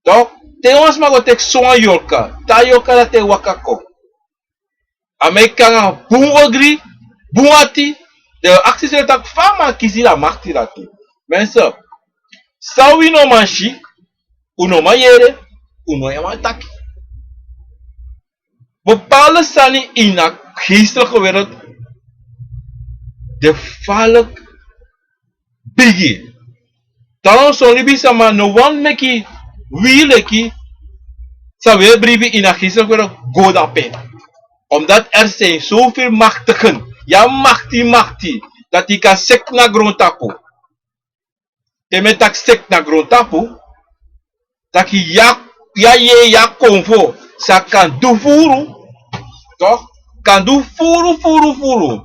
toch. Te wan sma go teki sowan yorka, te a yorka dati e waka kon, a meki anga bun ogri, bun ati, den o aksi srefi taki fa a man kisi a makti dati. Mensen, san wi no man si, un no man yere, un no e man taki. Bepaalde sani in a geestelijke wereld de gevaarlijk bigi. Daarom son libisama no wani meki wi leki san wi e bribi in a geestelijke wereld go dape. Omdat er zijn zoveel machtigen. Yu abi makti makti dati yu kan seki na grontapu. Te mi e taki seki na grontapu, taki yu a, yu a yeye, yu a konfo san kan du furu, toch, kan du furu furu furu.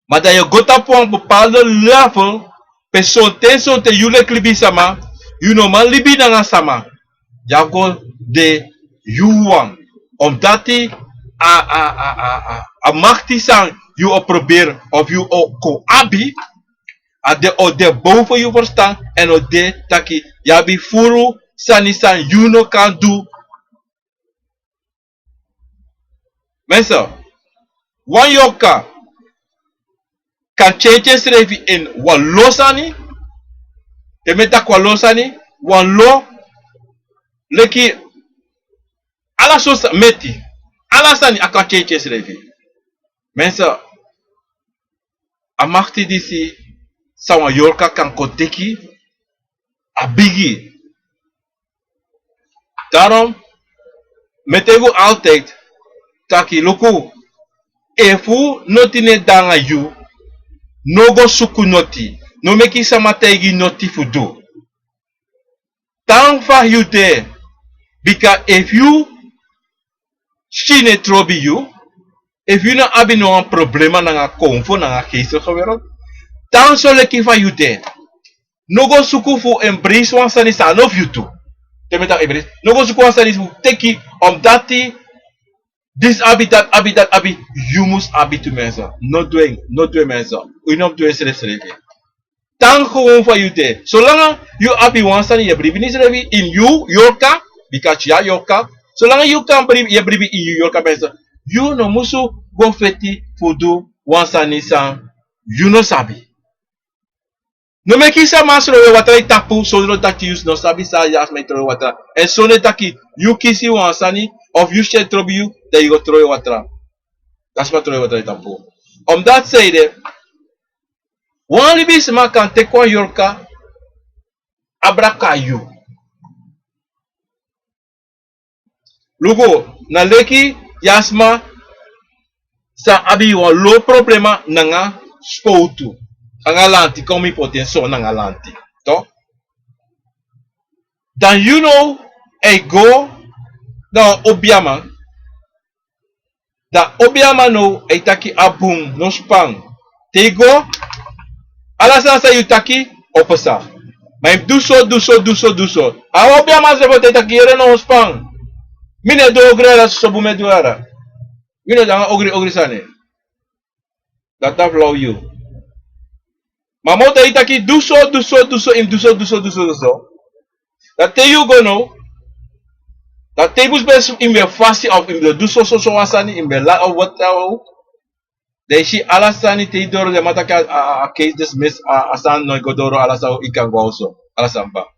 Ma dan yu o go tapu wan bepaalde level pe sonten sonten yu leki libisama, yu no man libi nanga sama. Yu abi go de yu wan. Omdat a, a, a, a, a, a makti san yu o proberi of yu o kon abi, a de, o de boven yu verstan, èn o de taki yu abi furu sani san yu no kan du. Mensen, wan yorka kan tyentyen srefi in wan lo sani. Te mi e taki wan lo sani, wan lo leki ala sortu meti, ala sani a kan tyentyen srefi. Mensen, a makti disi san wan yorka kan kon teki, a bigi. Daarom mi e taigi un altijd taki luku, efu noti no e de nanga yu, no go suku noti, no meki sama taigi yu noti fu du. Tan fa yu de, bika efu yu skin e trobi yu, efu yu no abi no wan problema nanga konfo nanga geestelijke wereld, tan so leki fa yu de. No go suku fu embrace wan sani san a no fu yu tu. Te mi e taki embrace, no go suku wan sani fu teki, omdat disi abi, dati abi, dati abi, yu mus abi tu, mensen. No du en, no du en, mensen. Yu no mus du en srefsrefi. Tan gewoon fa yu de. Solanga yu abi wan sani, yu e bribi ini srefi, ini yu yorka, bika yu a yorka. Solanga yu kan bribi, yu e bribi ini yu yorka, mensen, yu no musu go feti fu du wan sani san yu no sabi. No meki sama trowe watra ini tapu sondro taki yu no sabi san a sma e trowe watra. Èn sondro taki yu kisi wan sani of yu skin e trobi yu, dan yu go trowe watra. Dan sma trowe watra ini tapu. Omdat zij de, wan libisma kan teki wan yorka, a braka yu. Luku, na leki yu a sma san abi wan lo problema nanga skowtu, nanga lanti, kon mi poti en so, nanga lanti, toch. Dan yu now e go na wan obiaman. Dan obiaman now e taki a bun, no span. Te yu go, ala sani san yu taki o pasa. Ma yu mus du so, du so, du so, du so. A wan obiaman srefi o taki: Yere, no, span. Mi no e du ogri, ala soso bun mi e du, ala. Mi no e du nanga ogri, ogri sani. Dati na fu law yu. Ma mi o taigi yu taki du so, du so, du so, yu mus du so, du so, du so, du so. Dan te yu go now, dan te yu mus ben, yu mus ben fasi of yu mus ben du so, so, so wan sani, yu mus ben lati of whatever. Dan yu si ala sani te yu doro, den man taki a, a, a case dismiss, a, a sani no e go doro, ala sani yu kan go a oso, ala sani papa.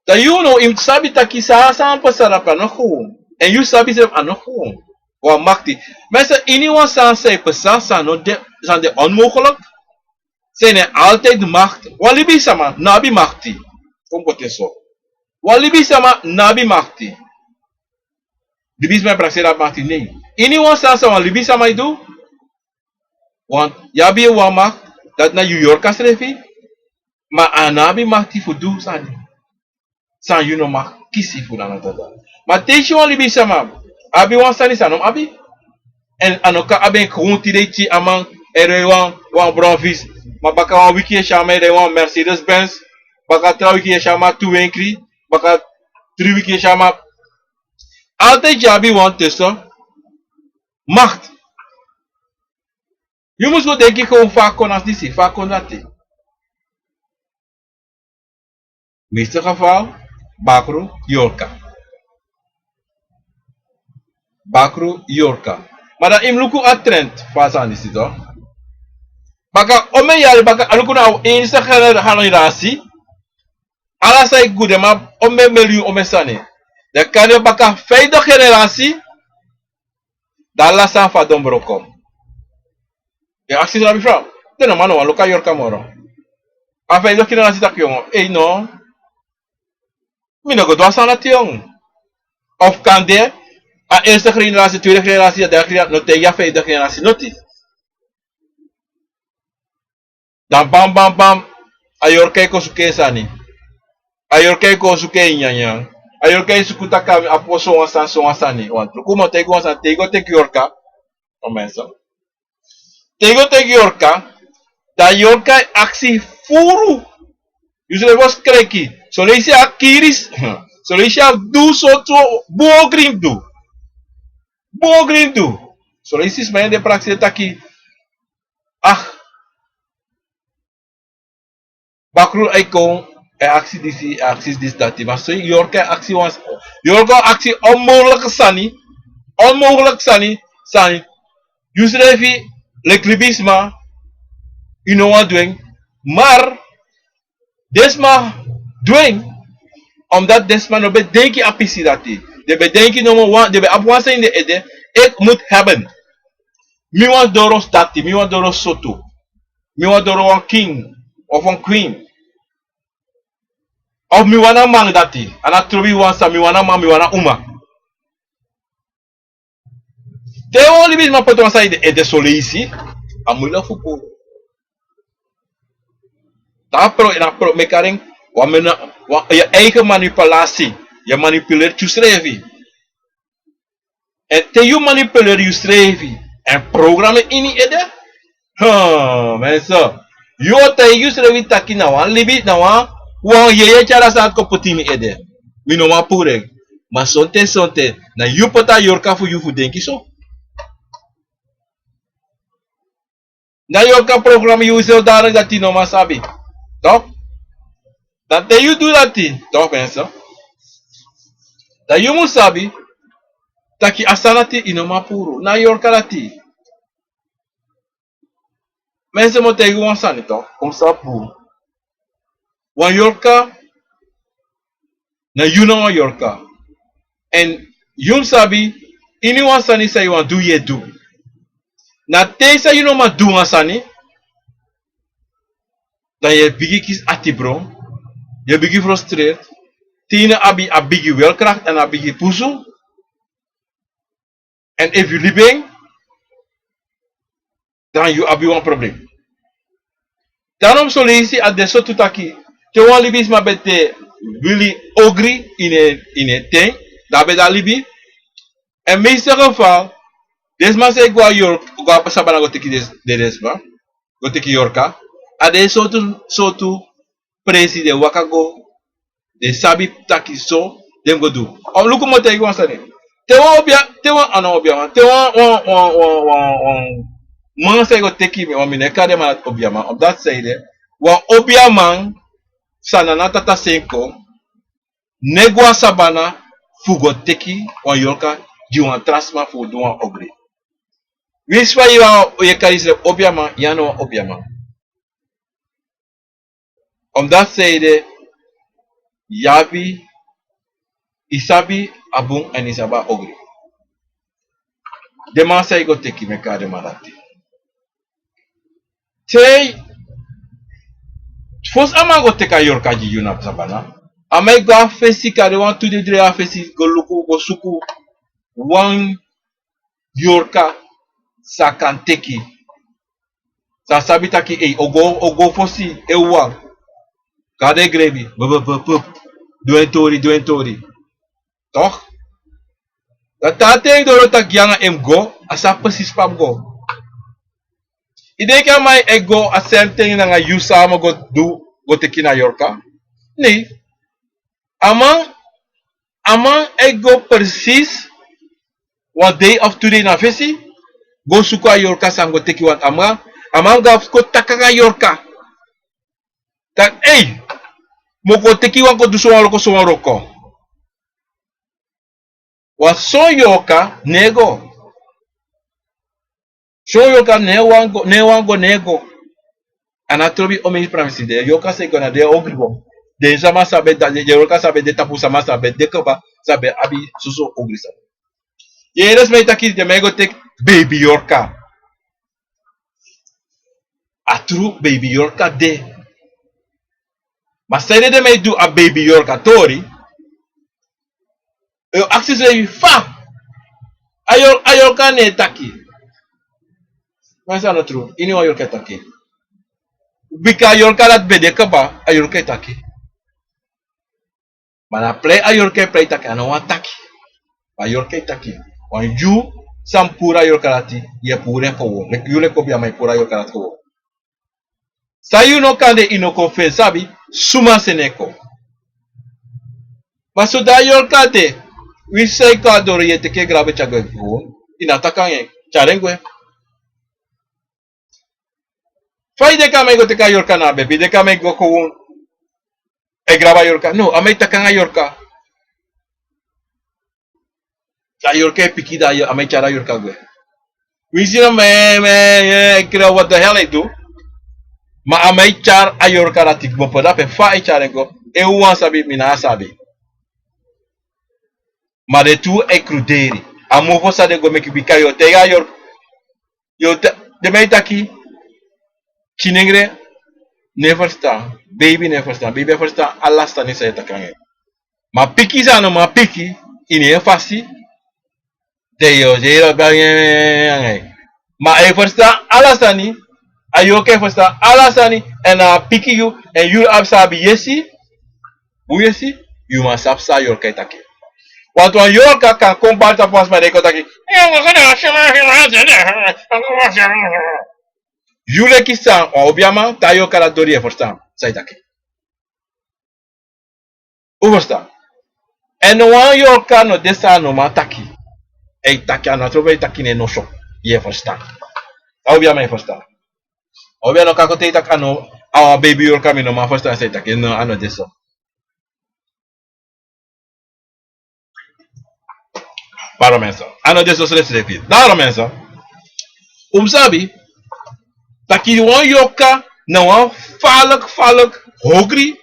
Dan yu now yu mus sabi taki san, san pasa dape a no gewoon. Èn yu sabi srefi a no gewoon. Wan makti. Mensen, iniwan sani san e pasa, san no de, san de onmogelijk, san e altijd makti. Wan libisama no abi makti. Kon poti en so. Wan libisama no abi makti. Libisma e prakseri a makti, nei. Iniwan sani san wan libisama e du, want yu abi wan makti, dati na yu yorka srefi, ma a no abi makti fu du sani san yu no mag kisi fu na na dada. Ma te yu si wan libisama abi wan sani san a no mus abi. Èn a no kan abi en gewoon tide yu si a man e rei wan, wan bronfis, ma baka wan wiki yu e si a man e rei wan Mercedes Benz, baka tra wiki yu e si a man tu wenkri, baka tri wiki yu e si a man. Altijd yu abi wan tussen makti. Yu mus go denki gewoon fa a kon na disi, fa a kon dati. Meeste geval, bakru yorka. Bakru yorka. Ma dan yu mus luku a trend fu a sani disi, toch. Baka omeni yari baka, a luku na a enigste gener-, generasi. Ala san e go, den man abi omeni miliyun, omeni sani. Dan kande baka feifi generasi, dan ala sani fu a don broko. Yu e aksi san abi frow. Den no man no wani luku a yorka moro. A feifi generasi taki: Yongu, ei, no. Mi no go du a sani dati, yongu. Of kande a eerste generasi, tweede generasi, a derde generasi no taigi a feifi generasi noti. Dan bam, bam, bam, a yorka e kon suku en sani. A yorka e kon suku en nyanyan. A yorka e suku taki a abi sowan sani, sowan sani. Want luku, mi o taigi wan sani, te yu go teki yorka, o mensen. Te yu go teki yorka, dan yorka e aksi furu. Yu srefi o skreki. Son leisi a kiri, son leisi a du sortu bun ogri yu mus du. Bun ogri yu mus du. Son leisi sma e de prakseri taki, ah, bakru e kon, e aksi disi, e aksi disi, dati. Ma so yorka e aksi wan, yorka e aksi onmogelijke sani, onmogelijke sani, sani. Yu srefi, leki libisma, yu no wani du en. Maar den sma du en, omdat den sma no ben denki a pisi dati. Den ben denki nomo wan, den ben abi wan sani ini den ede: ik moet hebben. Mi wani doro dati, mi wani doro sortu. Mi wani doro wan king of wan queen. Of mi wani a man dati, a no trobi wan sani, mi wani a man, mi wani a uma. Te wan libisma poti wan sani ini den ede son leisi, a moeilijk fu puru. Dan a pro, dan a pro, meki a ren, wan mena, wan, yu eigen manipulatie. Yu e manipuleri yu srefi. Èn te yu manipuleri yu srefi èn programme ini yu ede, ha, mensen, yu o taigi yu srefi taki na wan libi, na wan, wan yeye tyari a sani kon poti ini yu ede. Mi no wani puru en. Ma sonten, sonten, na yu poti a yorka fu yu fu denki so. Dan yu o kan programme yu zodanig dati yu no man sabi. Toch? Dan te yu du dati, toch mensen? Dan yu mus sabi taki a sani dati yu no man puru. Na yorka dati. Mensen, mi o taigi wan sani, toch? Un sabi puru. Wan yorka, na yu na wan yorka. Èn yu mus sabi, iniwan sani san yu wani du, yu e du. Na te san yu no man du wan sani, dan yu e bigin kisi atibron, yu e bigin frustreert, te yu no abi a bigi wilkracht èn a bigi pusu. Èn efu yu libi en, dan yu abi wan problem. Daarom son leisi a de so tu taki, te wan libisma ben de wili ogri ini en, ini en ten, dan a ben de a libi. Èn meeste geval, Den sma san e go a York, go a Sabana go teki den, den, den sma, go teki Yorka. A den sortu, sortu presi den waka go, den sabi taki so, den go du. O, luku mi o taigi wan sani. Te wan obia, te wan, a no obiaman, te wan, wan, wan, wan, wan, wan man san e go teki mi, wan mi no e kari den man dati obiaman, omdat san ede, wan obiaman san na na tata sen kon, no e go a Sabana fu go teki wan Yorka gi wan tra sma fu du wan ogri. Winsi fa yu e kari yusrefi obiaman, yu a no wan obiaman. Omdat san ede, yu abi, yu sabi a bun èn yu sabi a ogri. Den man san e go teki mi e kari den man dati. Te, fosi a man go teki a Yorka gi yu na Sabana, a man e go a fesi, kari wan tu dei dri a fesi, go luku, go suku wan Yorka san a kan teki. San a sabi taki, ei, o go, o go fosi, e wan. Kari den grebi, bup, bup, bup, bup. Du en tori, du en tori. Toch? Dan te a ten doro taki yu nanga en mus go, a sabi precies pe a mus go. Yu denki a man e go a same thing nanga yu san a man go du, go teki na Yorka? Nee. A man, a man e go precies wan dei of tu dei na fesi, go suku a Yorka san go teki wan a man, a man go a fu kon taki nanga Yorka. Taki, ei, mi o kon teki wan kon du sowan wroko, sowan wroko. Wan son Yorka no e go. Son Yorka no e wani go, no e wani go, no e go. A no trobi omeni pramisi de. Yorka san e go na den ogri wan. Den sama san ben de, den Yorka san ben de tapu, sama san ben de kaba, san ben abi soso ogri sani. Yu yere sma e taki den man e go teki baby Yorka. A tru, baby Yorka de. Ma san ede den man e du a baby Yorka tori? Yu o aksi yusrefi fa a Yor-, a Yorka no e taki. Ma san no tru, iniwan Yorka e taki. Bika a Yorka dati ben de kaba, a Yorka e taki. Ma na prei a Yorka e prei taki, a no wani taki. Ma a Yorka e taki. Wan yu san puru a Yorka dati, yu e puru en kon won. Leki yu leki obiaman e puru a Yorka dati kon won. San yu no kan de, yu no kon fu en sabi, suma seni en kon. Ma so dan a Yorka de, winsi san yu kon a doro, yu e teki en grabu e tyari gwe kon won. Yu no e taki nanga en, tyari en gwe. Fa yu denki a man e go teki a Yorka na a bebe? Yu denki a man e go kon won, e grabu a Yorka? No, a man e taki nanga Yorka. Dan a Yorka e piki, dan a man e tyari a Yorka gwe. Winsi no man e, man e, e kri, wat de hel e du. Ma a man e tyari a Yorka dati kmopo dape, fa a e tyari en go, en wawan sabi, mi no sabi. Ma den tu e kruderi. A mofo san den go meki, bika yu o taigi a Yorka, yu o ta-, den man e taki, kinengre no e ferstan, beibi no e ferstan, beibi e ferstan ala sani san yu e taki nanga en. Ma pikin san a no man piki, ini en fasi, den yu o yere o bari nanga en. Ma a e ferstan ala sani, a Yorka e ferstan ala sani, èn a piki yu, èn yu abi san abi yesi, bun yesi, yu man sabi san a Yorka e taki. Want wan Yorka kan kon bari tapu wan sma, den kon taki, yu leki san, wan obiaman, te a Yorka dati dori, yu e ferstan san a e taki. Un ferstan? Èn wan Yorka no de san a no man taki. A e taki, a no trobi, a e taki ne no so. Yu e ferstan? A obiaman e ferstan? A obiaman no kan kon te yu taki a no, a wan beibi Yorka, mi no man ferstan san a e taki. No, a no de so. Pardon mensen. A no de so srefsrefi. Daarom mensen, un mus sabi taki wan Yorka na wan falk, falk hogri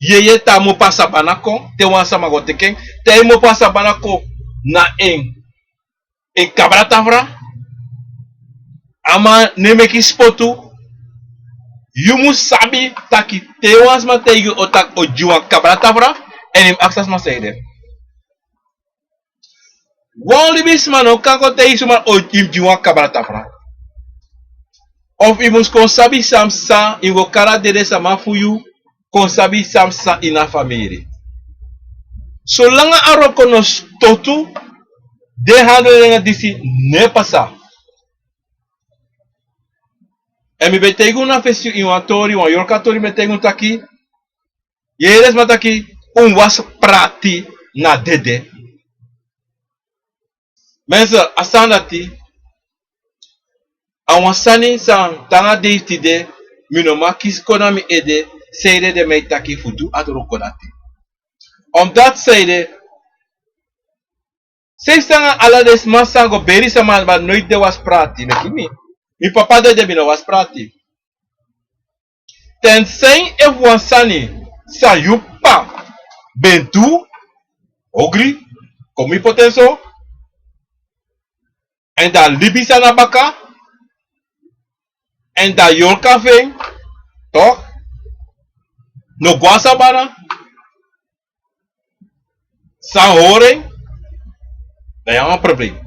yeye. Te a mopo a sabana kon, te wan sama go teki en, te a mopo a sabana kon na en, en kabra tafra, a man no e meki spotu. Yu mus sabi taki te wan sma taigi yu o taki o gi wan kabra tafra, èn yu mus aksi a sma san ede. Wan libisma no kan kon taigi suma o gi, gi wan kabra tafra. Of yu mus kon sabi san psa, yu go kari a dede sama fu yu kon sabi san psa ini a famiri. Solanga a wroko no stotu, Den handel nanga disi no e pasa. Èn mi ben taigi unu na fesi ini wan tori, wan yorka tori mi e taigi unu taki, yere sma taki, un wasi prati na dede. Mensen, a sani dati, a wan sani san te nanga dei fu tide, mi no man kisi kon na mi ede, sanede den mi e taki fu du a wroko dati. Omdat sanede, seefi san nanga ala den sma san go beri sama, ma noiti den wasi prati, leki mi. Mi papa dede, mi no wasi prati. Te san efu wan sani san yu p'pa ben du, ogri, kon mi poti en so, èn dan libisma na baka, èn dan yorka fu en, toch, no go na sabana, san hori en, dan yu abi wan probleem.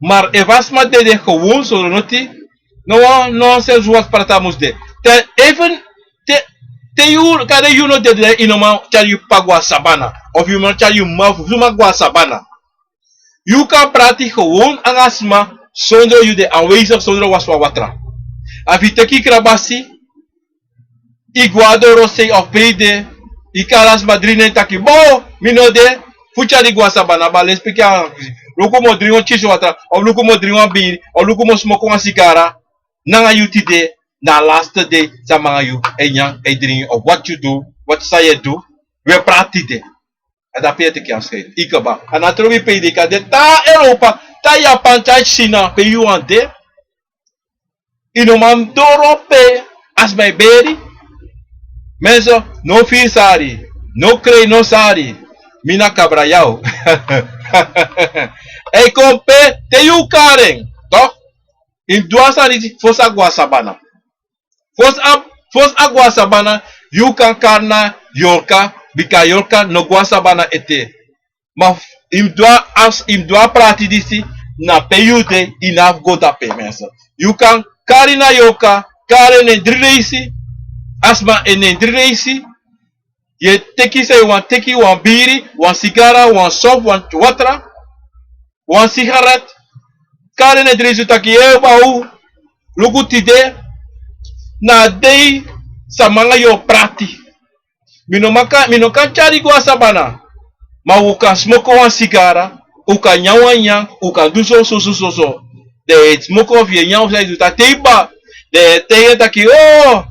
Maar efu a sma dede gewoon so noti, no wan nonsens wasi prati a mus de. Te even, te, te yu, kande yu no dede, yu no man tyari yu p'pa go na sabana. Of yu no man tyari yu m'ma, fu suma go na sabana. Yu kan prati gewoon nanga sma, sondro yu de aanwezig, sondro wasi wan watra. Efu yu teki yu krabasi, yu go na dorosei of pe yu de, yu kari a sma dringi nen taki, bo, mi no de fu tyari yu go na sabana, ba lespeki a, luku mi o dringi wan kisi watra, of luku mi o dringi wan biri, of luku mi o smoko wan sigara, nanga yu tide, na a laste dei san mi nanga yu e nyan, e dringi, of wat yu du, wat san yu e du, wi e prati tide. A dati pe yu e teki afscheid. Yu kaba. A no trobi pe yu de, yu kan de te na Europa, te na Japan, te na China, pe yu wani de. Yu no man doro pe a sma e beri. Mensen, no firi sari, no krei no sari. Mi na kabra yaw. Yu kon pe, te yu kari en, toch? Yu mus du a sani disi fosi a go na sabana. Fosi a, fosi a go na sabana, yu kan kari na yorka, bika yorka no go na sabana ete. Ma yu mus du a, yu mus du a prati disi, na pe yu de, yu no abi fu go dape, mensen. Yu kan kari na yorka, kari en dri leisi, a sma e nyan dri leisi, yu e teki san yu wani teki, wan biri, wan sigara, wan soft, wan watra, wan sigaret, kari en dringi, yu taki, e baw, luku tide, na a dei san mi nanga yu o prati. Mi no man kan, mi no kan tyari yu go na sabana. Ma un kan smoko wan sigara, un kan nyan wan nyan, un kan du so, so, so, so, so. Dan yu e smoko of yu e nyan of san yu e du, taki, e ba, dan yu e taigi en taki, o,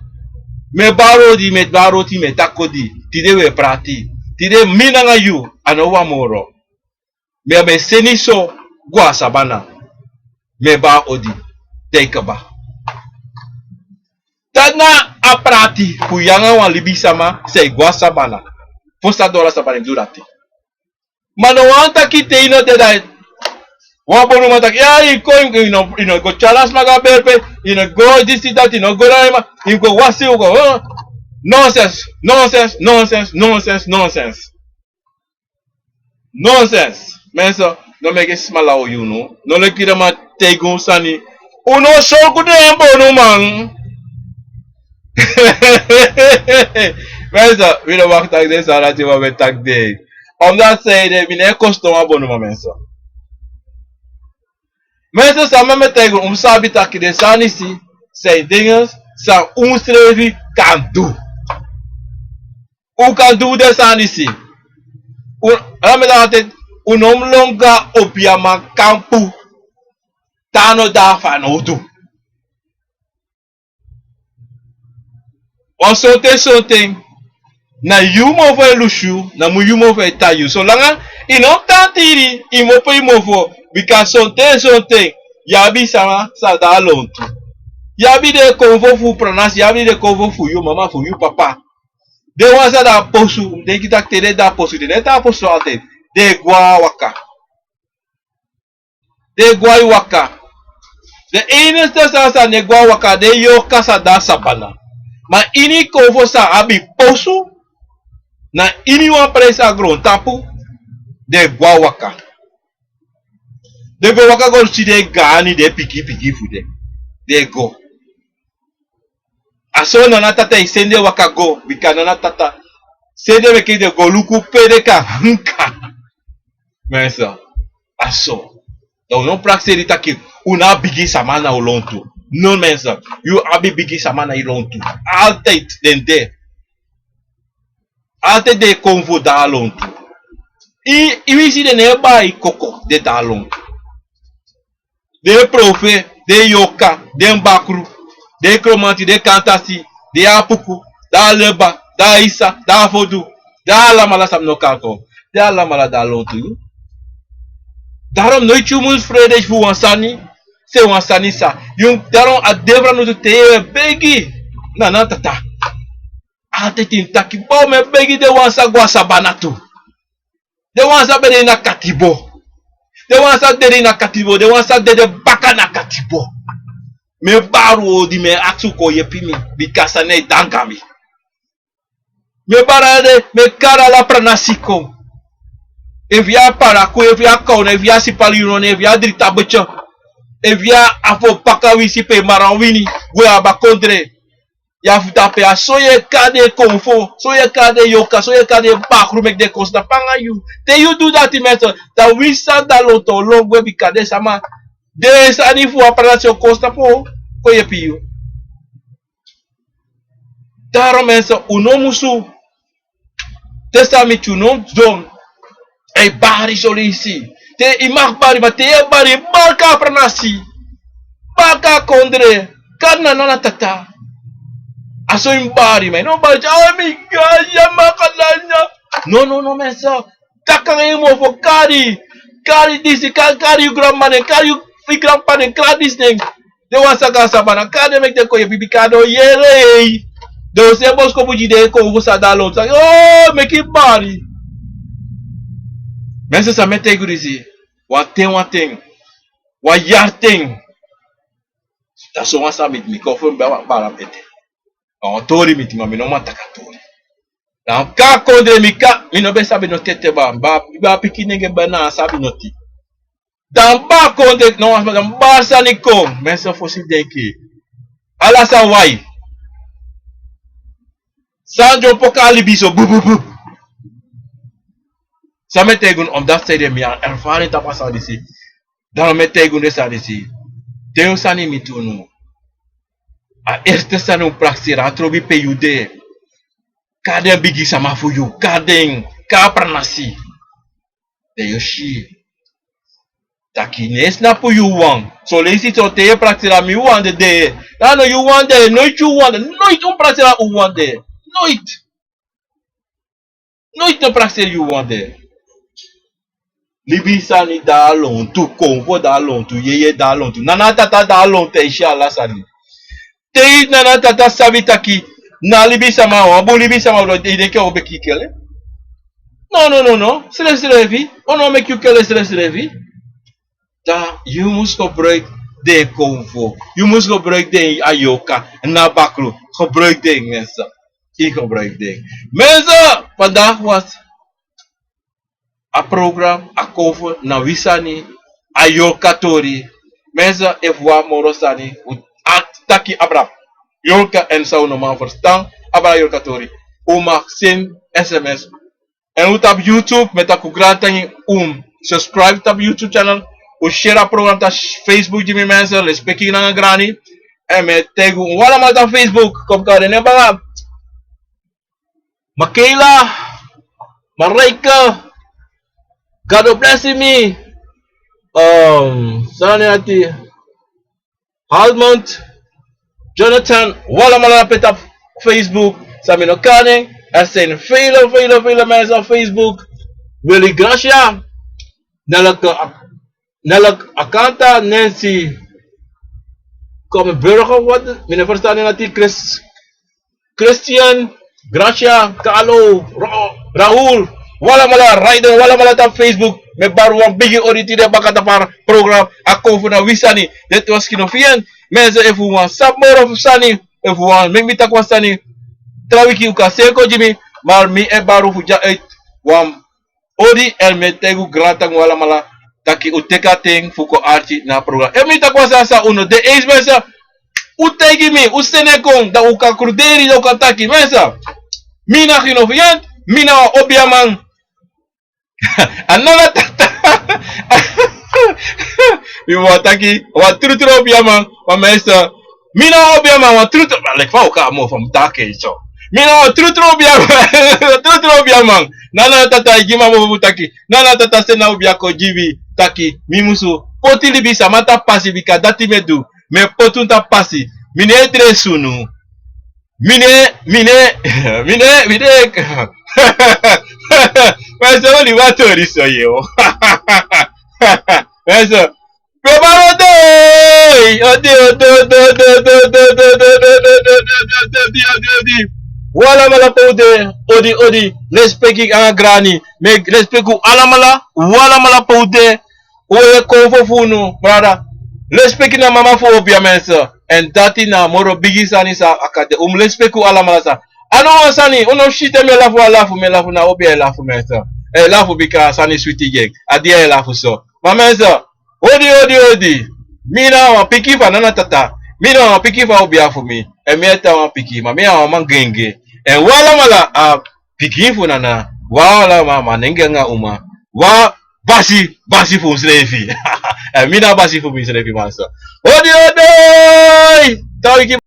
mi e bari odi, mi e bari odi, mi e taki odi. Tide wi e prati. Tide mi nanga yu, a no wan moro. Mi e seni so go na sabana. Mi e bari odi. Te yu kaba. Dati na a prati fu yu nanga wan libisma san e go na sabana. Fosi a doro na sabana, yu mus du dati. Ma no wani taki te yu no de, dan wan bonuman taki, ya, yu kon, yu no, yu no go tyari a sma go na bere pe, yu no go disi dati, yu no go na yu m'ma, yu go wasi, yu go, huh? Nonsens, nonsens, nonsens, nonsens, nonsens. Nonsens. Mensen, no meki sma law yu, no. No leki den man taigi un sani. Un no sorgu den bonuman. Mensen, wi no mag taki den sani dati, ma wi e taki den. Omdat sanede, mi no e kosi no wan bonuman, mensen. Mensen, san mi e taigi un, un mus sabi taki den sani disi, san e dinges, san un srefi kan du. Un kan du den sani disi. Un, ala mi e taki, un no mus lon go na obiaman kampu. Te a no de a fanowdu. Wan sonten sonten, na yu mofo e lusu yu, na mu yu mofo e tan yu. Solanga yu no tan tiri, yu mu opo yu mofo, bika sonten sonten, yu abi sama san de na lontu. Yu abi den konfo fu pranasi, yu abi den konfo fu yu mama, fu yu papa. Den wan san de na posu, mi denki taki te den de na posu, den no e tan na posu altijd. Den e gwe waka. Den e gwe waka. Den enigste sani san den e gwe waka, den yorka san de na sabana. Ma ini konfo san abi posu, na ini wan presi na grontapu, den e gwe waka. Den go waka go si den gaani, den pikin pikin fu den. Den e go. A so nana tata e seni den waka go, bika nana tata seni den meke den go luku pe den kan hanka. Mensen, A so. Dan un no prakseri taki un no abi bigi sama na un lontu. No mensen, yu abi bigi sama na yu lontu. Altijd den de. Altijd den e kon fu de a lontu. I, i winsi den no e bai koko, den de a lontu. Den e profe, den e yorka, den bakru, den e kromanti, den e kantasi, den e apuku, den e leba, den e isa, den e fodu, den alamala san mi no kan kon. Den alamala de a lontu. Daarom noiti yu mus frede fu wan sani, se wan sani sa. Yu, daarom a de fu a notu te yu e begi. Na, na tata. Altijd yu mus taki bo, mi e begi den wan sa go a sabana tu. Den wan sa ben de ini a katibo. Den wan sa dede ini a katibo. Den wan sa dede baka na katibo. Mi e bari un odi, mi e aksi un kon yepi mi. Bika sani e danka mi. Mi e bari den, mi e kari ala pranasi kon. Efu yu abi paraku, efu yu abi kawna, efu yu abi sipali yunoni, efu yu abi dri tabetye, efu yu abi afo paka winsi pe marawini, gwe a bakondre. Yu abi fu tapu en, a so yu e kari den konfo, so yu e kari den yorka, so yu e kari den bakru meki den kon sitapu anga yu. Te yu du dati mensen, dan winsi san de a lontu o lon gwe bika den sama, den sani fu a pranasi o kon sitapu kon yepi yu. Daarom mensen, un no musu, te san miti un no sidon, e bari soleisi. Te i mag bari, ma te yu e bari, bari kon a pranasi. Bari kon a kondre, kon na nana tata. A so i mus bari, ma i no bari, a mi gaya makalanya. No, no, no mensen. Taki nanga yu mofo, kari, kari disi, kari, kari yu granmama den, kari yu, yu granpapa den, kari disi den. Den wan sa go a sabana, kari den meki den kon yepi, bika den o yere. Den o seni boskopu gi den e kon fu san de a lontu. Taki, oh, meki i bari. Mensen, san mi e taigi un disi, wan ten, wan ten, wan yari ten. Dan so wan sani miti mi, kon fu mi bari ete. A wan tori miti mi, ma mi no man taki a tori. Dan kon a kondre mi kon, mi no ben sabi noti ete, ba, ba, ba pikin nenge ben na sabi noti. Dan kon a kondre, no wan sma, dan kon a sani kon, mensen, fosi denki. Ala san wai. San dyompo kon a libi so, bu, bu, bu. San mi e taigi un, omdat san de mi abi ervaring tapu a sani disi. Dan mi e taigi un den sani disi. Te yu sani miti unu, a eerste sani un prakseri, a trobi pe yu de. Kari den bigi sama fu yu, kari den, kari a pranasi. Dan yu o si taki no e snapu yu wawan. Soleisi so te yu e prakseri, a mi wawan de de. Dan no yu wawan de, noiti yu wawan de, noiti un prakseri a un wawan de. Noiti. Noiti no prakseri yu wawan de. Libi sani de a lontu, konfo de a lontu, yeye de a lontu. Nana tata de a lontu, e si ala sani. Te i nana tata sabi taki, na libisama, wan bun libisama, i denki a o begi kele. No, no, no, no. Srefsrefi. O no meki yu kele srefsrefi. Dan yu mus gebruik den konfo. Yu mus gebruik den a yorka, na bakru. Gebruik den, mensen. I gebruik den. Mensen, vandaag was a program, a konfo, na wi sani, a yorka tori. Mensen, efu wan moro sani, un taki abra yorka, èn san un no man ferstan abra yorka tori, un mag seni sms. Èn un tapu YouTube, mi e taki un grantangi, un subscribe tapu YouTube channel, un share a program tapu Facebook gi mi, mensen, respeki nanga grani. Èn mi e taigi un alamala tapu Facebook, kon kari den nen baka. Makela, Marijke, God bless me. Um, san na en ati, Almond, Jonathan, un alamala pe tapu Facebook, san mi no kari nen, er zijn vele, vele, vele mensen op Facebook. Willy Gracia, Nelke Ak-, Nelke Akanta, Nancy, Komen Burger, wat, mi no ferstan en ati, Chris, Christian, Gracia, Carlo, Ra-, Raul, un alamala, Raiden, un alamala tapu Facebook. Mi e bari wan bigi odi tide baka tapu a program, a konfo na wi sani. Dati was Kino Fien. Mensen, efu un wani sabi moro fu sani, efu un wani meki mi taki wan sani, tra wiki un kan seni kon gi mi, ma mi e bari un fu dya uit wan odi, èn mi e taigi un grantangi un alamala taki un teki a ten fu kon arki na a program. Efu mi taki wan sani san un no de eens, mensen, un taigi mi, un seni en kon, dan un kan kruderi, dan un kan taki, mensen. Mi na Kino Fien, mi na wan obiaman. A no na tata. Yu wan taki, wan trutru obiaman, wan mensen. Mi na wan obiaman, wan trutru, leki fa u kan mo fa mi taki so. Mi na wan trutru obiaman, trutru obiaman. Nana tata e gi mi a mofu fu taki. Nana tata seni a obia kon gi mi taki. Mi musu poti libisama tapu pasi bika dati mi e du. Mi e poti un tapu pasi. Mi no e dre sunu. Mi no e, mi no e, mi no e, mi no e. Mensen, oli wan tori so, yo. Mensen, we bari odi, odi, odi. Wi alamala pe u de, odi, odi. Lespeki anga grani. Mi e lespeki u alamala, wi alamala pe u de. U e kon fu unu, brada. Lespeki na mama fu obia, mensen. Èn dati na a moro bigi sani san a kan de. Un mu lespeki u alamala san. A no wan sani, un no si te mi e lafu, a lafu, mi e lafu, na obia e lafu, mensen. E lafu bika a sani switi gi en. A dia e lafu so. Ma mensen, odi, odi, odi. Mi na wan pikin fu a nana tata. Mi na wan pikin fu a obia fu mi. Èn mi e tan wan pikin, ma mi na wan man genge. Èn wi alamala a pikin fu nana, wi alamala manengre anga uma. Wi a basi, basi fu unsrefi. Èn mi na basi fu mi srefi, mensen. Odi, odi! Tawiki